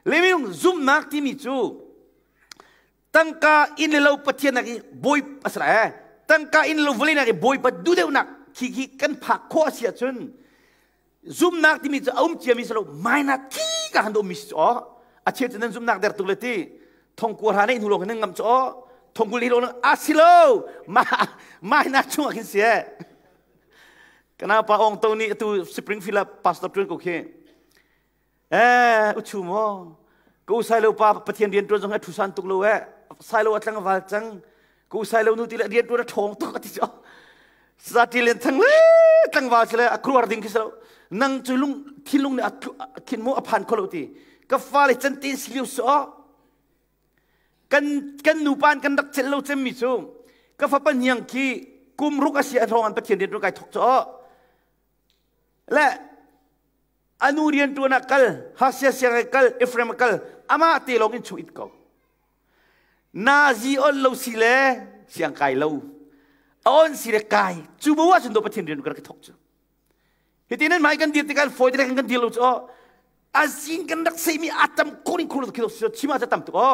Leminung zumhnak timi cu tangka inn le lo Pathian nak i bawi asra eh tangka inn lo vawlei nak i bawipa duhdeuhnak khi khi kan phak khawh a si ahcun zumhnak timi cu a um ciami si lo mainak khi ka han um mi si cu aw a cheu cu nan zumhnak der tuk le ti thongkua hra nei hnu lawng hin nan ngam cu aw thongkul hi lawng a si lo ma mainak chungah khin si eh kana pa ong to ni atu Springfield ah pastor tuan ko khi Eh, uchu maw? Ka u sailo pa Pathian rian ṭuan zong a ṭhusan tuk lo eh. Sailo a tlang a val cang. Ka u sailo nu ti le rian ṭuan a ṭhawng tuk a ti cu. Sati len thang le tlangval si le a kruar ding khi si lo. Nang cu lung thinlung nih a khin mu a phan kho lo ti. Ka fale can te si lio so. Kan kan nupa kan rak celh lo cemmi cu ka fapa hniang khi kum ruk a si a ṭhawng an Pathian rian ṭuan kai thok cu. Le anu rianṭuan ah kal Hasia siang ah kal Ephraim ah kal amah te lawng in chung it ko nazi on lo si le siang kai lo a on si le kai cu bu ah cun do Pathian rian kan thok cu hitin nan mai kan dir tikah foi te kan dir lo cu azin kan rak seimi atam korin khur khi lo chima cha tam tuk o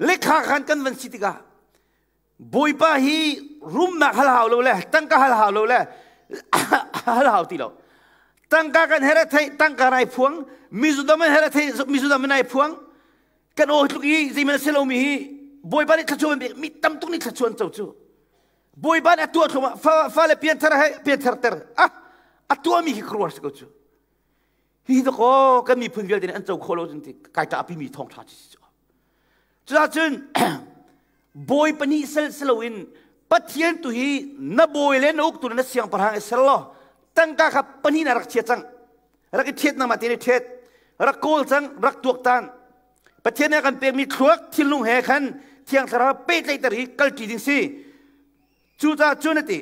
lekha khan kan van si tikah Bawipa hi rumnak hal hau lo le tangka hal hau lo le hal hau ti lo. Tangka kan here thei tangka nai phuang mizudam an here thei mizudam nai phuang kan aw tluk i zeiman se lomi hi Bawipa nih thlachuan bik mi tam tuk nih thlachuan co cu Bawipa nih a tuah thlum fa fa le pianthar he pianthar ter ah a tuahmi khi khuaruahar si ko cu. Hi dakaw kan miphun vialte nih an co khawh lo cun ti kai ṭahpi mi thawngṭha ci si cu. Cucun bawi pahnih sel si loin Pathian tu hi na bawi le na uktu na siangpahrang i ser law tangka kha pahnih na rak chia cang. Rak i ṭhiat nangmah te nih ṭhiat. Rak kawl cang, rak tuaktan. Pathian nih a kan pekmi thluak thinlung he khan Thiang Thlarau pehtlaihter hi kalṭi ding si. Cucaah cun a ti,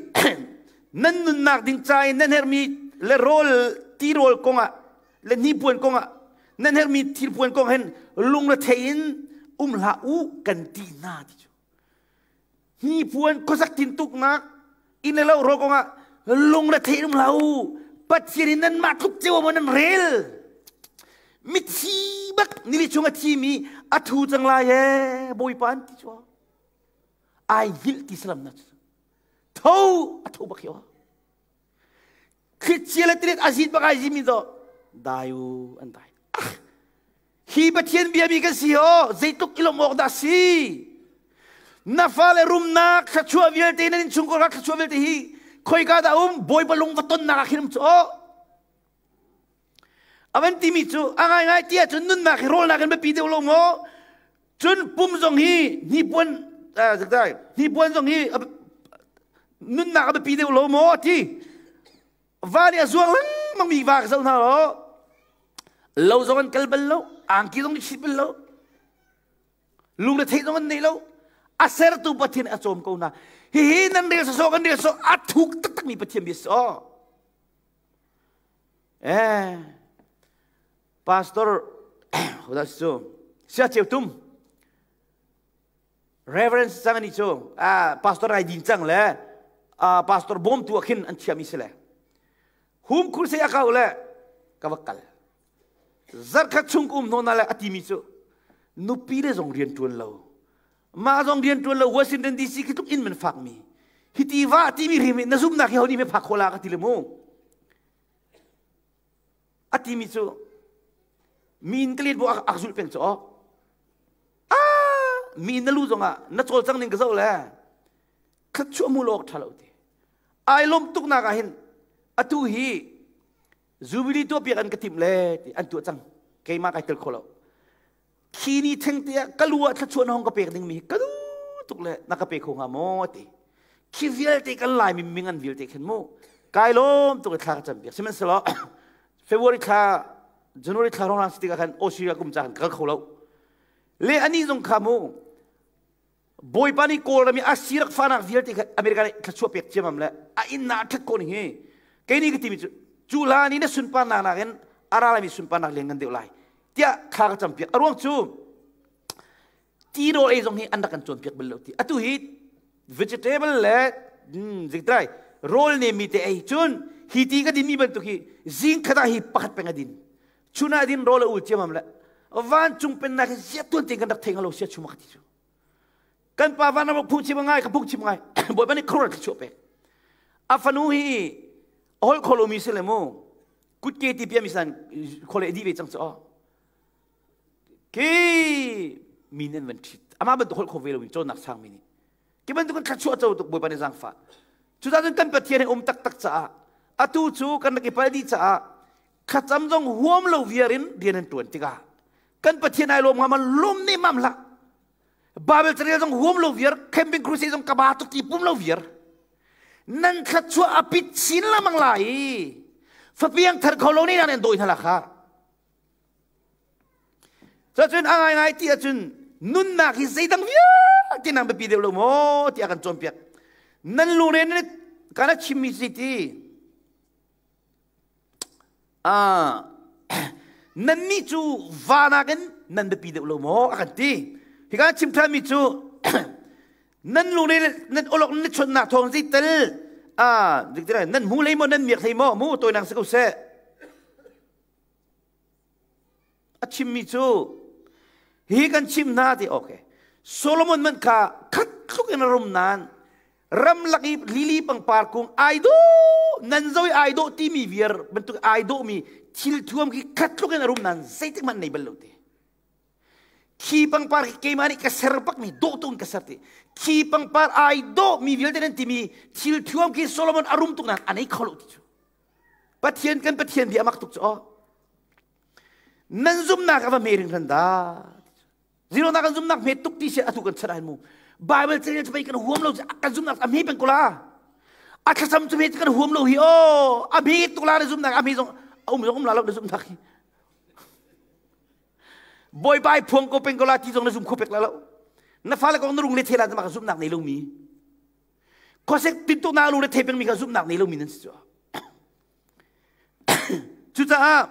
nan nunnak ding ca i nan herhmi le rawl tirawl kongah le hnipuan kongah nan herhmi thilpuan kong hin lungrethei in um hlah u kan ti hna ti cu. Hnipuan khuasak tintuknak inn le lo rawl kongah lungrethei in um hlah u. Pathian in nanmah tluk cio maw nan rel? Mithi bak nili chung a thimi a thu cang lai ee Bawipa an ti cu. Ai hngilh ti salam na tho a tho bak hiwa khrichia le tilet azit bak ai zimi do dai u an dai. Ah hi Pathian bia mi kan si ho zeitluk ilom awk dah si. Na fale rumnak thluachuah vialte nan innchungkhar ka thluachuah vialte hi khoika dah um? Bawipa lung va tonnak ah khin um cu. Avan timi cu a ngai ngai ti ahcun nunnak hi rawlnak in biapi deuh lo maw? Cun pum zong hi hnipuan hnipuan zong hi nunnak a biapi deuh lo maw ti. Va nih a zuang lengmang mi va ka zoh hna lo. Lo zong an kal bal lo, angki zong an chit bal lo, lungre theih zong an nei lo. A sertu Pathian a cawm ko hna. Hihi nan rel sawsawh kan rel sawh a thuk taktak mi Pathian bia si aw. Eh, Pastor hodah si cu? Sia Ceu Tum. Reverend cang ani cu. Ah, pastor ai din cang le ah, pastor bawmtu ah khin an thiami si le. Hum khur se akau le ka va kal. Zarkhat chung um hno na le atimi cu nupi le zong rian tuan lo. Mah zong rian tuan lo Washington DC khi tluk in man fak mi. Hiti va timi rim na zumnak hi ho ni me phak khola ka ti le mu. A timi cu mi in ka let bu ak zulh peng cu aw. Ah, mi na lu zongah na cawlcang ning ka zoh le khat chu mu lawk tha lo ti. Ai lom tuk nak ah hin atu hi Jubilee tuah piak an ka timh le ti an tuah cang. Keimah kai tel kho lo. Khi ni theng te ah ka lu ah thluachuah na hong ka pek ding mi ka duh tuk le na ka pe kho hnga maw ti. Khi vialte kan lai mi ming an vialte khin mu. Kai lom tuk i thla ka cam piak. Sihmanhsehlaw February thla January thla rong lang si tikah khan Australia kum ca kan kal kho lo. Le ani zong kha mu Bawipa nih Kawlram i a sirak fanak vialte kha America nih thluachuah pek ciamam le a inn ah ṭhat ko ning hi. Kei nih ka timi cu cu hlan i na sunparnak nakin a ra laimi sunparnak lian ngan deuh lai tiah thla ka campiak. A ruang cu tirawl ei zong hi an rak kan cawnpiak bal lo ti. Atu hi vegetable le zikdai rawl nemi te ei cun hi ti ka dinmi bantuk hi zing khat ah hi pakhat peng a din. Chun ah din rawl a ul ciamam le vancung pennak hi ziah tuan tein kan rak thei hnga lo sia chuma ka ti cu. Kan pa van ram phungchim ngai ka phungchim ngai. Bawipa nih khuaruah thluachuah pek. A fanu hi a holh kho lomi si le mu kutke ti pia mi san khole di ve cang cu ke mi nan van ṭhit amah bantuk holh kho ve loin cawnnak sang mi nih ki bantuk kan thluachuah co tuk. Bawipa nih zaangfah. Cucaah cun kan Pathian hi um taktak caah atu cu kan rak i pal dih caah thlacam zong huam lo viar in rian an ṭuan tikah kan Pathian ai lawm ngam lawm ne mam hlah. Bible carel zong huam lo viar, camping crusade zong ka ba tuk ti pum lo viar nan thluachuah a pit chin lamang lai. Fapiang thar kho lo ni nan doi hna la kha. Cun a ngai ngai ti ahcun nunnak hi zeidang vialte nang biapi deuh lo maw tiah kan cawnpiak. Nan lungre nan kana chimmi si ti nannih cu va nakin nan biapi deuh lo maw a kan ti. Hika chim ṭhanmi cu nan lungre nan olok nan chonnak thawng zeitel nan hmu hlei maw nan miak hlei maw mu tawinak si ko seh. A chimmi cu hi kan chim hna ti. Okay, Solomon man kha khat tluk in a rum nain ramlak i lili pangpar kung ai dawh nan zoi ai dawh timi viar bantuk ai dawh mi thil thuam khi khat tluk in a rum nain zeitik hmanh nei bal lo ti. Khi pangpar khi keimah nih ka ser bak mi dawh tuk in ka ser ti. Khi pangpar ai dawh mi vialte nan timi thil thuam khi Solomon a rum tuk nain a nei kho lo ti cu. Pathian kan Pathian bia mak tuk cu aw. Nan zumnak a va me ring dah. Zero na kan zumnak hme tuk ti si atu kan chan mu. Bible chan cu kan huam lo kan zumnak a hme peng ko la. A thlacam cu kan huam lo hi o a hme tuk la na zumnak a hme zong a um zong um la lo na zumnak hi. Bawipa i phuang ko peng ko la ti zong na zum kho pek la lo. Na fale kong na rung le thela na zumnak nei lo mi. Khuasik tintuk na lu le the peng mi kha zumnak nei lo mi nan si cu. Cucaah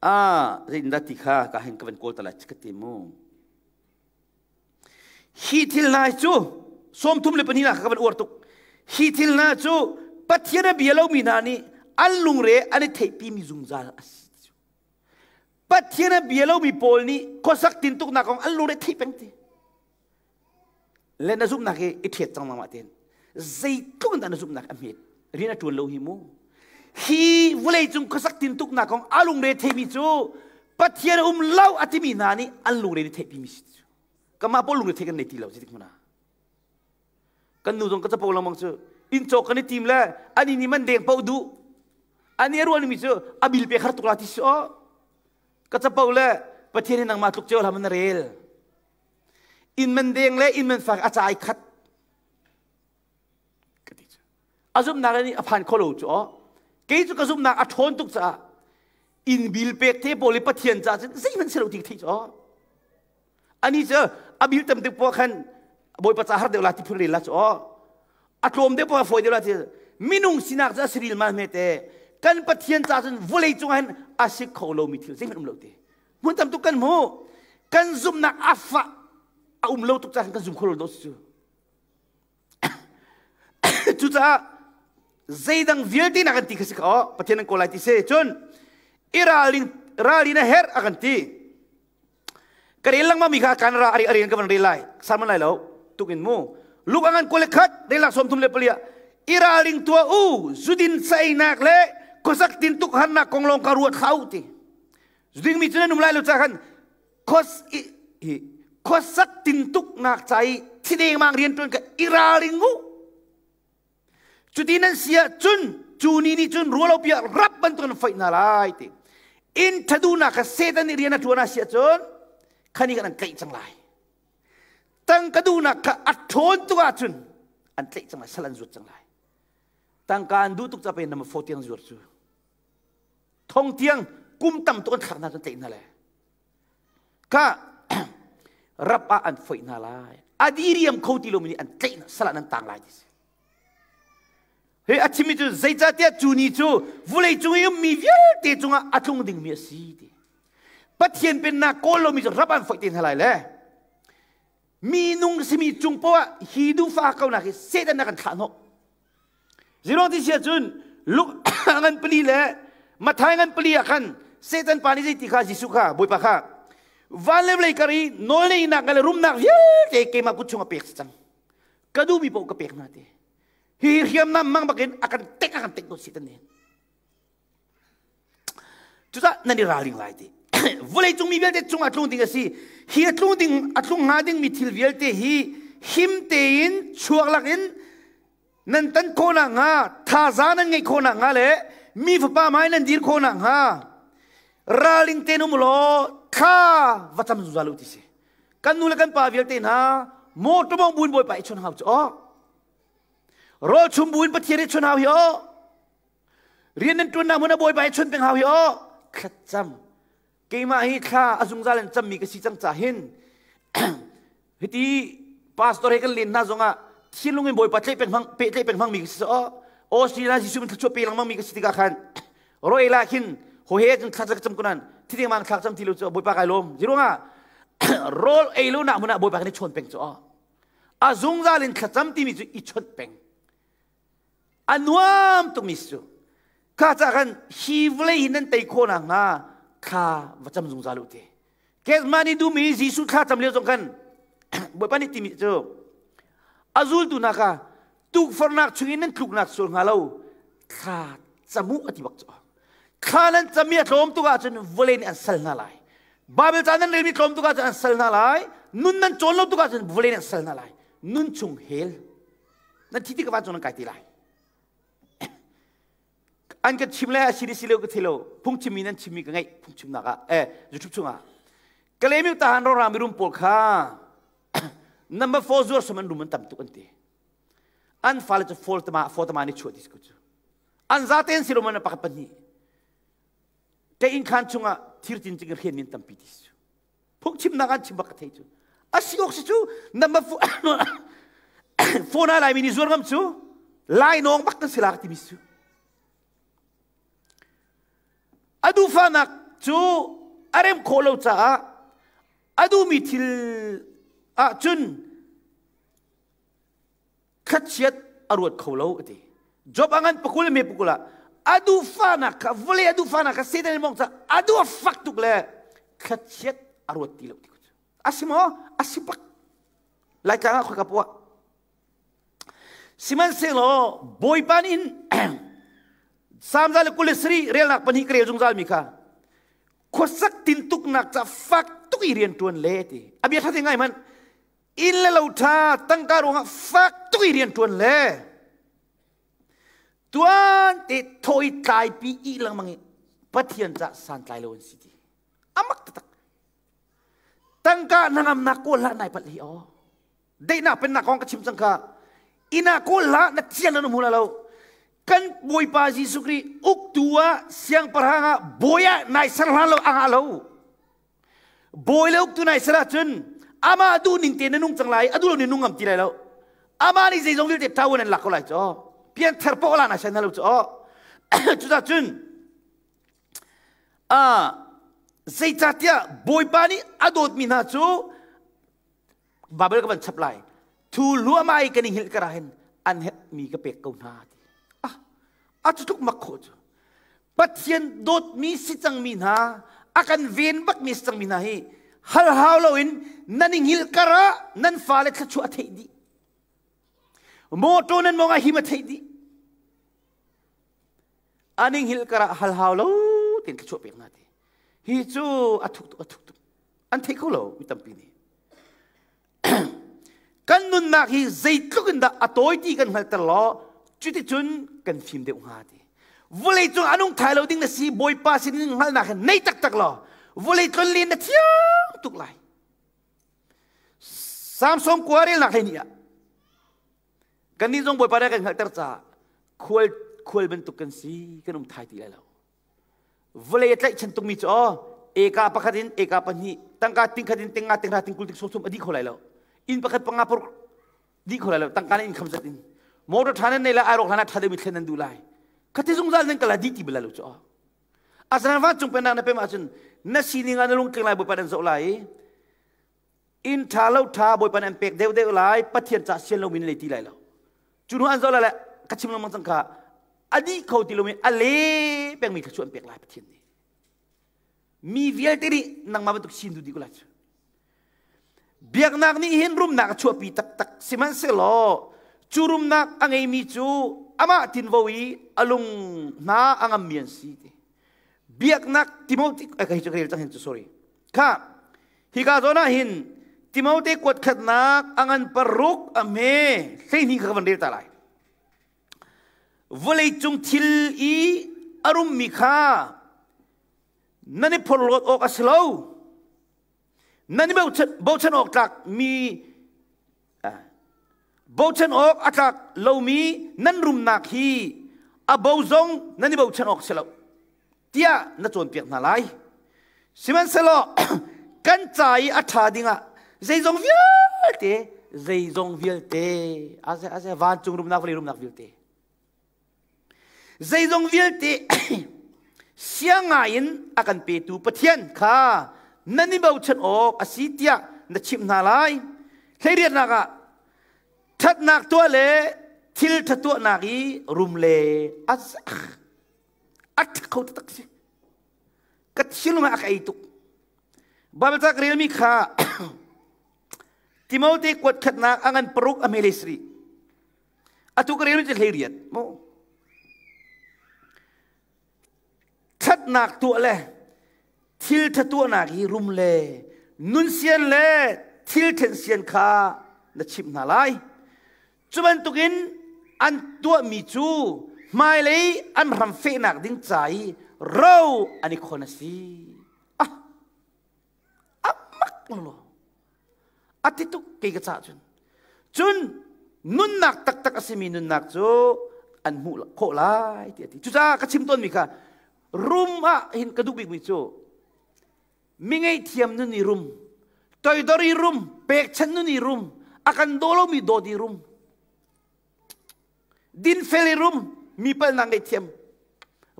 ah zeitindah ti kha ka hin ka van kawl ta lai ka ti mu. Hi thil hna cu 32 na ka van uar tuk. Hi thil hna cu Pathian a bia lomi hna nih an lungre an i theihpimi zungzal a si. Pathian a bia lomi pawl nih khuasak tintuknak kong an lungre theih peng ti. Le na zumhnak hi i ṭhiat cang nangmah tein. Zeitluk in dah na zumhnak a hmet. Rian a ṭuan lo hi mu. Hi vawleicung khuasak tintuknak kong a lungre theimi cu Pathian um lo a timi hna nih an lungre nih theihpimi si cu. Kamah pawl lungre theih kan nei ti lo zeitik hmanh ah. Kan nu zong ka capo lengmang cu inn cawk kan i tim le ani nih man deng paoh duh. Ani a rualmi cu a bil pe khar tuk la ti si aw. Ka capo le Pathian hi nangmah tluk cio hlah man na rel. Inn man deng le inn man fak a cai khat. Ka ti cu. A zumhnak nih a phan kho lo cu aw. Kei cu ka zumhnak a ṭhawn tuk caah inn bil pek te pawl i Pathian caah cun zeihmanh si lo ti ka theih cu aw. Ani cu a bil tam deuh poah khan Bawipa ca har deuh la ti phun rel la cu aw. A tlawm deuh poah fawi deuh la ti minung sinak cu a si ril ma hme te kan Pathian ca cun vawlei cungah hin a si kho lomi thil zeihmanh um lo ti. Hmun tam tuk kan hmu. Kan zumhnak a fah a um lo tuk caah kan zum kho lo si cu. Cucaah zeidang vialte na kan ti kha si kha Pathian an kawl lai ti si cun i ralrin ralrin a herh a kan ti ka rel lengmang mi kha kan ra ari ari ka van rel lai saman lai lo tuk in mu luk angan kole khat relak 34 i ralring tua u zudin sainak le khuasak tin tuk harnak kong lawng ka ruat thlau ti zuding mi cu nan um lai lo ca khan khos i khuasak tintuknak ca i thidengmang rian ṭuan ka i ralring u cuti nan si ahcun cu ni nih cun rualo piah rap bantuk in foih hna lai ti inn ṭhaduhnak kha Satan nih rian a ṭuan a si ahcun khani kan an tlaih cang lai tangka duhnak kha a ṭhawn tuk ahcun an tlaih cang lai sal an zuat cang lai tangka an duh tuk ca pe nama fo tiang zuar cu thong tiang kum tam tuk an thlak hna cun tlaih hna le Kha rap ah an foih hna lai. A diriam kho ti lomi nih an tlaih hna, sal ah nan tang lai ti si. Hi a chimmi cu zeicahtiah cu ni cu vulei cung i ummi vialte cungah a tlung dingmi a si ti. Pathian pennak kawl lomi cu rap an foih te hna lai le mi nung simi cung poah hi duhfah ko nak hi Satan na kan thlah hnawh. Zero ti sia cun Luke ngan pali le Matthai ngan pali ah khan Satan pa nih zeiti kha Jesuh kha Bawipa kha van le vawlei kar i nawlngeihnak le rumnak vialte keimah kut chung a pek cang. Ka duhmi paoh ka pek hna ti. Hi hriamnam mang bakin a kan tek a kan tek dot Satan nih. Cucah nan i ralring lai ti. Vawlei cung mi vialte cung ah tlung ding a si. Hi a tlung ding a tlung hnga ding mi thil vialte hi him tein chuak lak in nan tan khawh nak hnga thaza nan ngeih khawh nak hnga le mi fapa hmai nan dir khawh nak hnga ralring tein um law thla va cam zungzal u ti si. Kan nu le kan pa vialte hna motor mong buin bawipa i chun hau cu aw. Rawl chum buin Pathian i chun hau hi aw. Rian nan ṭuannak hmun ah Bawipa hi chun peng hau hi aw thlacam keimah hi thla a zungzal in cammi ka si cang ca hin hiti pastor he kan len hna zongah thinlung in Bawipa tlaih peng hmang pehtlaih peng hmangmi ka si aw Australia Jesuh min thluachuah pe lengmang mi ka si tikah khan roi la khin ho he cun thla cam kunan thideng mang thlak cam ti lo cu Bawipa kai lawm ziruangah rawl ei lo nak hmun ah Bawipa kan i chawn peng cu aw a zungzal in thlacam timi cu i chawnh peng A nuam tukmi si cu. Kha ca khan hi vawlei hi nan tei khawh nakhnga thla va cam zungzal u ti. Gethsemane dum i Jesuh thla cam lio zong khan Bawipa nih timi cu a zultu hna kha tukforhnak chungin nan tluknak sual hnga lo thla cam u a ti bak cu. Thla nan cam i a tlawm tuk ahcun vawlei nih an sal hna lai. Bible ca nan relmi tlawm tuk ahcun an sal hna lai. Nun nan cawn lo tuk ahcun vawlei nih an sal hna lai. Nun chung hell nan thi ti ka vancung nan kai ti lai. An kan chim le a si si lo ka thei lo. Phungchimmi nan chimmi ka ngaih phungchimnak ah eh YouTube chungah. Kalemiu tahan ro rami rum pawl kha number 4 zuar som an rum an tam tuk an ti. An fale cu fall tama for tama ni chuah ti ko cu. An zaten si lo man pakhat pahnih. Te inn khan chungah thir cin cing rian min tampi ti cu. Phungchimnak an chim bak ka thei cu. A si awk si cu number phone lai mi nih zuar ngam cu lai nawng bak kan si la timi cu. A duhfahnak cu a rem khawh lo caah a duhmi thil ahcun khachiat a ruat kho lo a ti. Job a ngan pakul me pakul ah a duhfahnak kha vawlei a duhfahnak kha Satan in mong ca a duh a fak tuk le khachiat a ruat ti lo ti cu. A si maw? A si bak. Laitlang ah khoika poah Sihmanhsehlaw Bawipa nih Salm 123 relnak pahnih ka rel zungzal mi kha khuasak tintuknak ca fak tuk i rian ṭuan le ti a bia ṭha te ngai hmanh inn le lo ṭha tangka ruangah fak tuk i rian ṭuan le tuan te thaw i tlaipi i lengmang i Pathian ca santlai lo an si ti amak taktak tangka hnangamnak kawl hlah nai palh hi aw Daihnak pennak kong ka chim cang kha. Inn ah kawl hlah na thiang nan um hula lo. Kan Bawipa Jesuh Khrih uktu ah siangpahrang ah bawi ah nai ser hlan lo a ngah lo. Bawi le uktu nai ser ahcun amah duh ning te na nung cang lai a duh lo ning nung ngam ti lai lo. Amah nih zeizong vialte ṭawan an lak ko lai cu. Pian ther poh la na sen lo cu. Cucah cun zeicahtiah Bawipa nih a dawtmi hna cu Bible ka van chap lai. Thu hluahmah i kan i hngilh kar ah hin an herhmi ka pek ko hna ti. Ah, a cu tluk mak khawh cu. Pathian dawtmi si cangmi hna, a kan ven bakmi si cangmi hna hi hal hau loin nan i hngilh kar ah nan fale thluachuah a theih dih. Mawṭaw nan mawng ah him a theih dih. An i hngilh kar ah hal hau lo tein thluachuah pek hna ti. Hi cu a thuk tuk a thuk tuk. An thei kho lo mi tampi nih. Kan nunnak hi zeitluk in dah a tawi ti kan hngalhter law cuticun kan fim deuh hnga ti. Vawlei cung a nung thai lo ding na si Bawipa sin in hngalhnak hi nei taktak law vawlei tlonlen na thiam tuk lai. Samson kua relnak hlei ni ah kannih zong Bawipa nih kan hngalhter caah khual khual bantuk kan si kan um thai ti lai lo. Vawlei a tlaihchan tukmi cu aw eka pakhat in eka pahnih tangka tingkhat in tinga tinghra tingkul ting sawm a dih kho lai lo. Inn pakhat panga paruk dih kho lai lo tangka na income zat in motor ṭha nan nei lai ai rawk hlan ah ṭha deuhmi thlen nan duh lai. Khati zungzal nan kal ah dih ti bal lo cu aw. Asinain vancung pennak na pem ahcun na sining ah na lungtling lai Bawipa nan zoh lai i inn ṭha lo ṭha Bawipa nan pek deuhdeuh lai Pathian ca sian lomi nan lei ti lai lo. Cu hnu an zoh lai le ka chim lengmang cang kha a dih kho ti lomi a le pengmi thluachuah an pek lai Pathian nih. Mi vialte nih nangmah bantuk sin duh dih ko lai cu. Biaknak nih hin rumnak a chuahpi taktak sihmanhsehlaw cu rumnak a ngeimi cu amah tinvo i a lung hna a ngammi an si ti. Biaknak Timothy eh, ka hi cu ka rel cang hin cu sorry. Kha hika zawn ah hin Timote kuat khatnak a ngan paruk a hme 12 kha ka van rel ta lai. Vawlei cung thil i a rummi kha nan i phorhlawt awk a si lo. Nan i bochan awk tlak mi bochan awk a tlak lomi nan rumnak hi a bo zong nan i bochan awk si lo tiah na cawnpiak hna lai. Sihmanhsehlaw kan ca i a ṭha dingah zeizong vialte zeizong vialte aze aze vancung rumnak vawlei rumnak vialte Zeizong vialte siang ngaiin a kan petu Pathian kha nan i bochan awk a si tiah na chimh hna lai. Hleiriatnak ah ṭhatnak tuah le thil ṭha tuahnak i rum le a a ṭha kho taktak si. Ka thinlung ah a ka ei tuk. Baibal ca ka relmi kha Timote kuat khatnak a ngan paruk a hme le sarih. Atu ka rel cu 18 mu. Ṭhatnak tuah le thil ṭha tuahnak hi rum le nunsian le thil ṭhensian kha na chimh hna lai. Cu bantukin an tuahmi cu Hmailei an ram fehnak ding ca i ro an i khon a si. Ah, a mak lo. A ti tuk kei ka cah cun. Cun nunnak taktak a simi nunnak cu an hmuh khawh lai ti a ti. Cucaah ka chim tawnmi kha rum ah hin ka duh bikmi cu mi ngeihthiam nun i rum, toidor i rum, pekchanh nun i rum, a kan daw lomi dawt i rum, dinfel i rum, mi palnak ngeihthiam,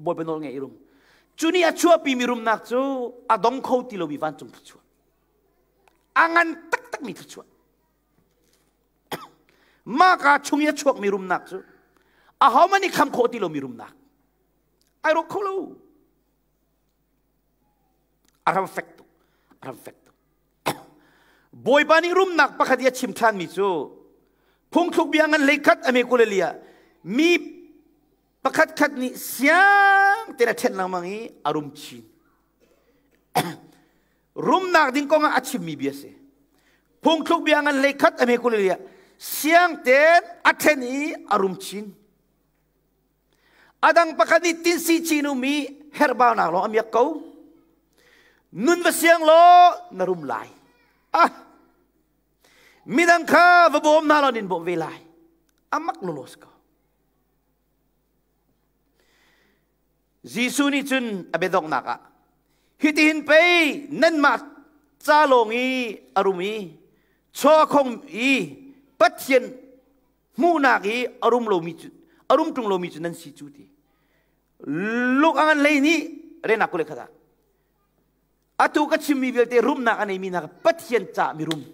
Bawipa nawl ngeih i rum. Cu nih a chuahpimi rumnak cu a dong kho ti lomi vancung thluachuah. A ngan taktakmi thluachuah. Mah ka chung i a chuakmi rumnak cu ahohmanh nih kham khawh ti lomi rumnak. Ai rawk kho lo. A ram fek tuk. A ram fek tuk. Bawipa nih rumnak pakhat i a chim ṭhanmi cu phungthluk bia ngan hleikhat a me kul ah mi pakhat khat nih siang tein a ṭhen lengmang i a rum chin. Rumnak ding kong ah a chimmi bia si. Phungthluk bia ngan hleikhat a me kul ah siang tein a ṭhen i a rum chin. A dang pakhat nih tinsi chin um i herhbaunak lawng a miak ko. Nun va siang law na rum lai. Ah! Midang kha va bawm hna law nin bawm ve lai. Amak lolo si ko. Jesuh nih cun a biadonghnak ah hitihin pei nanmah ca lawng i a rum i chaw a khong i Pathian hmuhnak i a rum lomi cu a rum ṭung lomi cu nan si cu ti luk a ngan hlei nih renak kule khat ah atu ka chimmi vialte rumnak a neimi hna Pathian ca mirum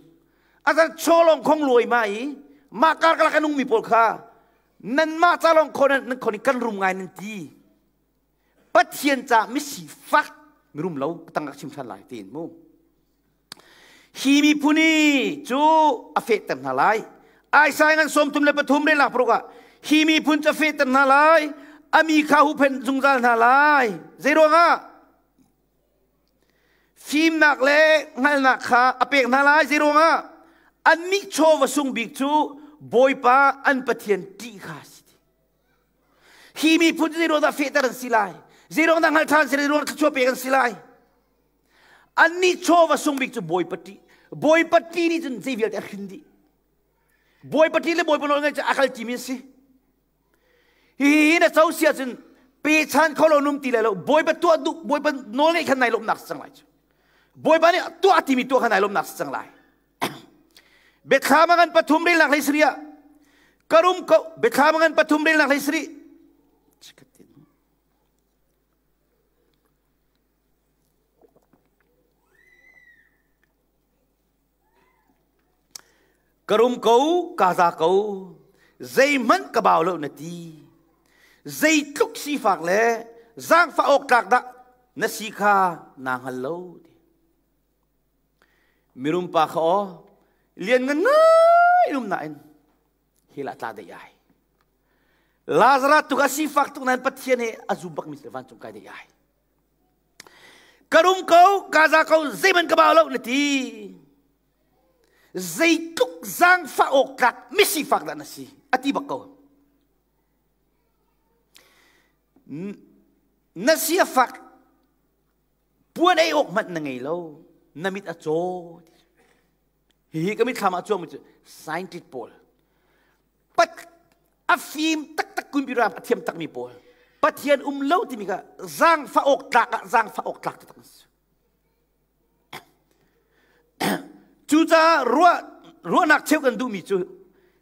azan chawlong khong luai ma i mah karkalak a nungmi pawl kha nanmah ca lawng khon nan khon i kan rum ngai nan ti Pathian ca misi fak mirum lo tang ka chim than lai tiin mu Hi miphun i cu a fehter hna lai. Isaiah ngan 33 rel nak paruk ah hi miphun cu a fehter hna lai, a mi kha huhphenh zungzal hna lai. Zeiruangah? Fimnak le hngalhnak kha a pek hna lai. Zeiruangah? Annih chawva sung bik cu Bawipa an Pathian ṭih kha a si. Hi miphun cu zeiruang dah fehter an si lai? Zeiruang dah hngalh ṭhan an si lai? Zeiruang thluachuah pek an si lai? Annih chawva sung bik cu Bawipa ṭih. Bawipa ṭih nih cun zei vialte a hrin dih. Bawipa ṭih le Bawipa nawl ngaih cu a kal ṭimi an si. Hihi na co si ahcun pechan kho lo num ti lai lo. Bawipa tuah duh, Bawipa nawl ngaih khan nai lawmhnak si cang lai cu. Bawipa nih tuah timi tuah khan nai lawmhnak si cang lai. Biathlam a ngan pathum relnak hlei sarih ah ka rum ko biathlam a ngan pathum relnak hlei sarih Ka rum ko, ka za ko, zeihmanh ka bau lo na ti. Zeitluk sifak le zaangfah awk tlak dah na si kha naa hngal lo. Mirum pa kha aw, lian ngan ngai rum nain hell ah tla dei ai. Lazarus tu kha sifak tuk nain Pathian he a zum bakmi si vancung kai dei ai. Ka rum ko, ka za ko, zeihmanh ka bau lo na ti. Zeitluk zaangfah awk tlak misifak dah na si, a ti bak ko. Na si a fak, puan ei awk hmanh na ngei lo, na mit a caw. Hihi ka mitthlam ah cuangmi cu scientist pawl pat a fim taktak computer a thiam takmi pawl Pathian um lo timi kha zaangfah awk tlak ah zaangfah awk tlak taktak an si. Cucaah ruah ruahnak cheu kan duhmi cu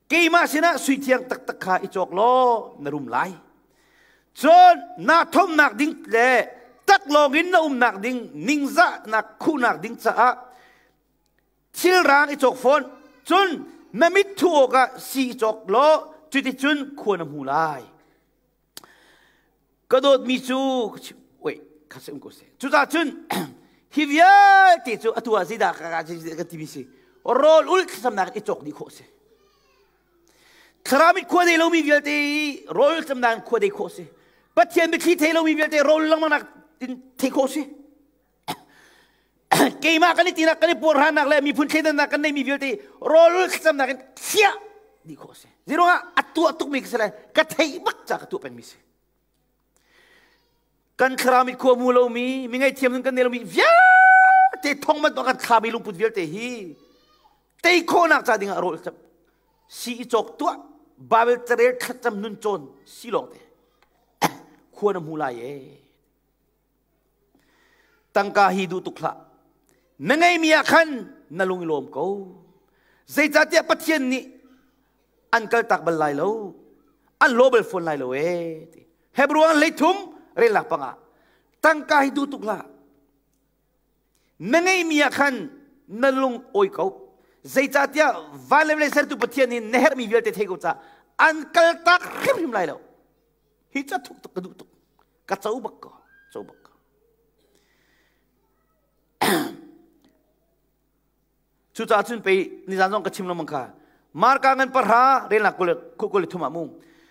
keimah sinah sui thiang taktak kha i cawk law na rum lai. Cun naa thomnak ding le taklawng in na umnak ding ningzahnak khuhnak ding caah Thilrang i cawk fawn, cun na mit thuh awkah si i cawk law cuticun khua na hmu lai. Ka dawtmi cu wait kha se um ko seh. Cucaah cun hi vialte cu atu ah zeidah ka timi si rawl ul thlacamnak i cawk dih khawh si. Thlarau mit khua dei lomi vialte i rawl thlacamnak in khua dei khawh si. Pathian mitthli thei lomi vialte rawl lengmangnak in thei khawh si. Keimah kan i tinak kan i puarhranak le miphun thleidannak kan neimi vialte rawl thlacamnak in thiah. Dih khawh a si. Zeiruangah a tuah tukmi ka si lai ka theih bak ca ka tuah pengmi si. Kan thlarau mit khua mu lomi, mi ngaihthiam nun kan nei lomi vialte thong bantuk kan thlami lungput vialte hi tei khawhnak ca dingah rawl si i cawk tuah Bible carel thlacam nun cawn si lawng te khua na hmu lai e. Tangka hi duh tuk hlah. Na ngeimi ah khan na lung i lawm ko. Zeicahtiah Pathian nih an kaltak bal lai lo. An law bal fawn lai lo ee. Hebrew ah leithum relnak pangah. Tangka hi duh tuk hlah. Na ngeimi ah khan na lung awi ko. Zeicahtiah van le vawlei sertu Pathian nih na herhmi vialte thei ko ca an kaltak hrimhrim lai lo. Hi ca thuk tuk ka duh tuk. Ka co bak ko co bak ko. Cucaah cun pei nizan zong ka chim lengmang kha. Marka ngan pahra relnak kul kul thum ah mu.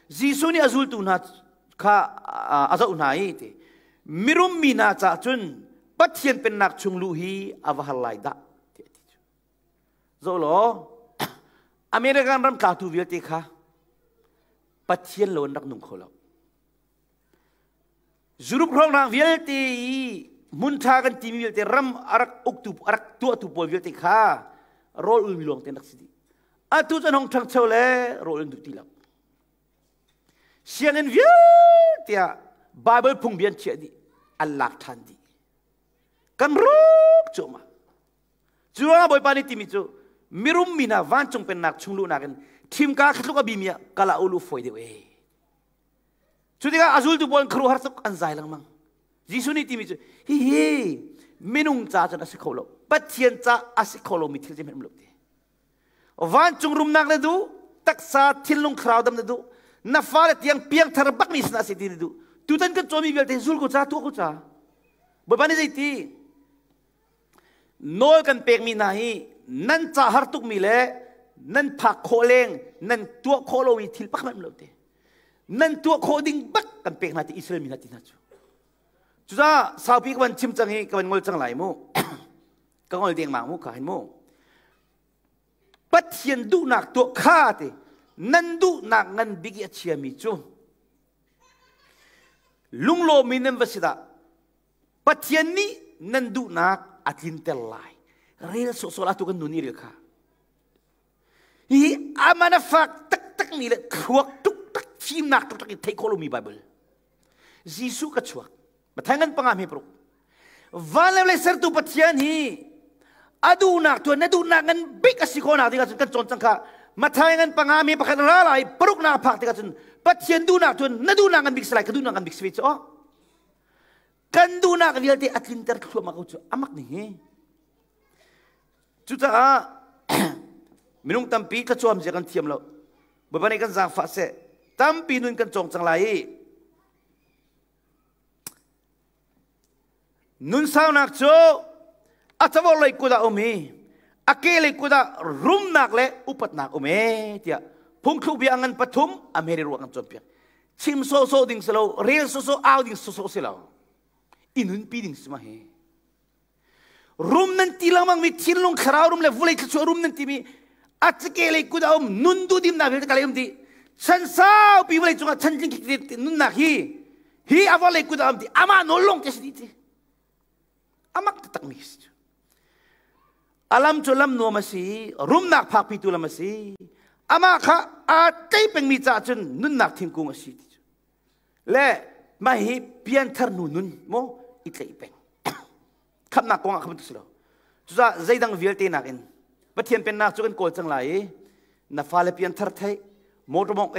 Jesuh nih a zultu hna kha a zoh hna i ti mirum mi hna caah cun Pathian pennak chung luh hi a va har lai dah tiah ti cu. Zoh law American ram tlatu vialte kha Pathian lo an rak nung kho lo. Europe hrawnghrang vialte i hmun ṭha kan timi vialte ram a rak uktu a rak tuahtu pawl vialte kha rawl ulmi lawng te an rak si dih. Atu cu an hong ṭhangcho le rawl an duh ti lo. Sianginn vialte ah Bible phungbia an chiah dih, an lak ṭhan dih. Kan ruk cuahmah. Cu ruangah Bawipa nih timi cu mirum mi hna vancung pennak chung luhnak in thimka khatluk a bimi ah kala ulu fawi deuh ee. Cu tikah a zultu pawl khuaruahhar tuk an zai lengmang. Jesuh nih timi cu hihi minung ca cun a si kho lo. Pathian ca a si kho lomi thil zeihmanh um lo ti. Vancung rumnak na duh, taksa thinlung thlarau dam na duh, na fale tiang piangthar bakmi sinah si ti na duh. Tutan kan cawmi vialte zul ko ca, tuah ko ca. Bawipa nih zeiti? Nawl kan pekmi hna hi nan ca har tukmi le nan phak khawh leng nan tuah khawh lomi thil pakhat lo te. Nan tuah khawh ding bak kan pek hna ti Israel mi hna ti hna cu. Cucaah saupi ka van chim cang i ka van ngol cang lai mu. Ka ngol dengmang mu ka hin mu. Pathian duhnak tuah kha ti nan duhnak ngan bik i a chiami cu lunglawmi nan va si dah Pathian nih nan duhnak a tlinter lai. Rel sawhsawh lah tu kan nu nih rel kha. Hi aman a fak taktak mi le thluak tuktak fimnak taktak in theih khawh lomi Bible. Jesuh ka chuak. Matthai ngan panga hme paruk. Van le sertu Pathian hi a duhnak tuan na duhnak ngan bik a si khawhnak ding ahcun kan cawn cang kha Matthai ngan panga mi pakhat ra lai paruk na phak tik ahcun Pathian duhnak tuan na duhnak ngan bik si lai ka duhnak ngan bik si ve cu kan duhnak vialte a tlinter thluahmah ko cu amak ning hi cucaah minung tampi thlachuam zia kan thiam lo Bawipa nih kan zaangfah seh tampi nun kan cawng cang lai i nun saunak cu a cavor lei kut ah um i a ke lei kut ah rumnak le upatnak um e tiah phungthluk bia ngan pathum a meri ruah kan cawnpiak chim sawhsawh ding si lo rel sawhsawh au ding sawhsawh si lo i nunpi ding si ma hi rum nan ti lengmang mi thinlung thlarau rum le vulei thluachuah rum nan ti mi a cike lei kut a um nun du dimnak vialte ka lei um ti chan saupi vulei cungah chan tling nunnak hi hi a vawlei kut a um ti amah nawl lawng te si ti ti amak taktak mi si alam cu lam nuam a si rumnak phakpitu lam a si amah kha aa tlei pengmi caah cun nunnak thingkung a si ti cu le mah hi pianthar nu nun mo i tlaih peng khamnak kong ah kha bantuk si lo cucaah zeidang vialte nakin Pathian pennak cu kan kawl cang lai i na fale pianthar theih motor mong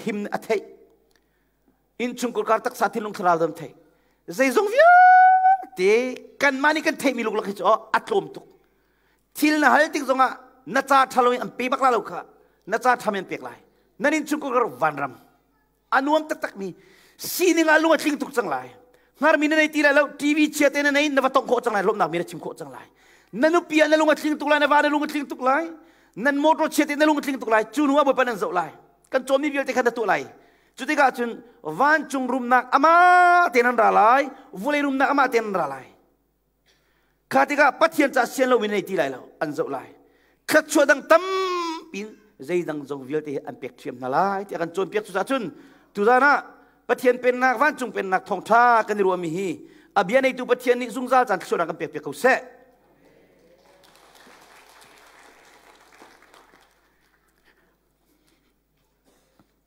him a theih innchungkhar kar taksa thinlung thlarau dam theih zeizong vialte kanmah nih kan theihmi luklak hi cu a tlawm tuk thil na hal tik zongah na ca ṭha lo in an pe bak la lo kha na ca ṭha an pek lai nan innchungkhar vanram a nuam taktak mi sining ah lung a tling tuk cang lai hngarmi na nei ti lai lo TV chia te na nei na va tong khawh cang lai lawmhnak mi na chim khawh cang lai na nupi ah na lung a tling tuk lai na va na lung a tling tuk lai nan motor chia te na lung a tling tuk lai cu hnu ah bawipa nan zoh lai kan cawmmi vialte kha na tuah lai Cu tikah cun vancung rumnak amah tein an ra lai, vawlei rumnak amah tein an ra lai. Kha tikah Pathian ca sian lomi nei ti lai lo, an zoh lai. Thluachuah dang tampi in Zeidang zong vialte hi an pek ṭhiam hna lai tiah kan cawnpiak. Cucaah cun tuzan ah Pathian pennak, vancung pennak thawngṭha kan i ruahmi hi a bia neitu Pathian nih zungzal caan thluachuahnak kan pek piak ko seh.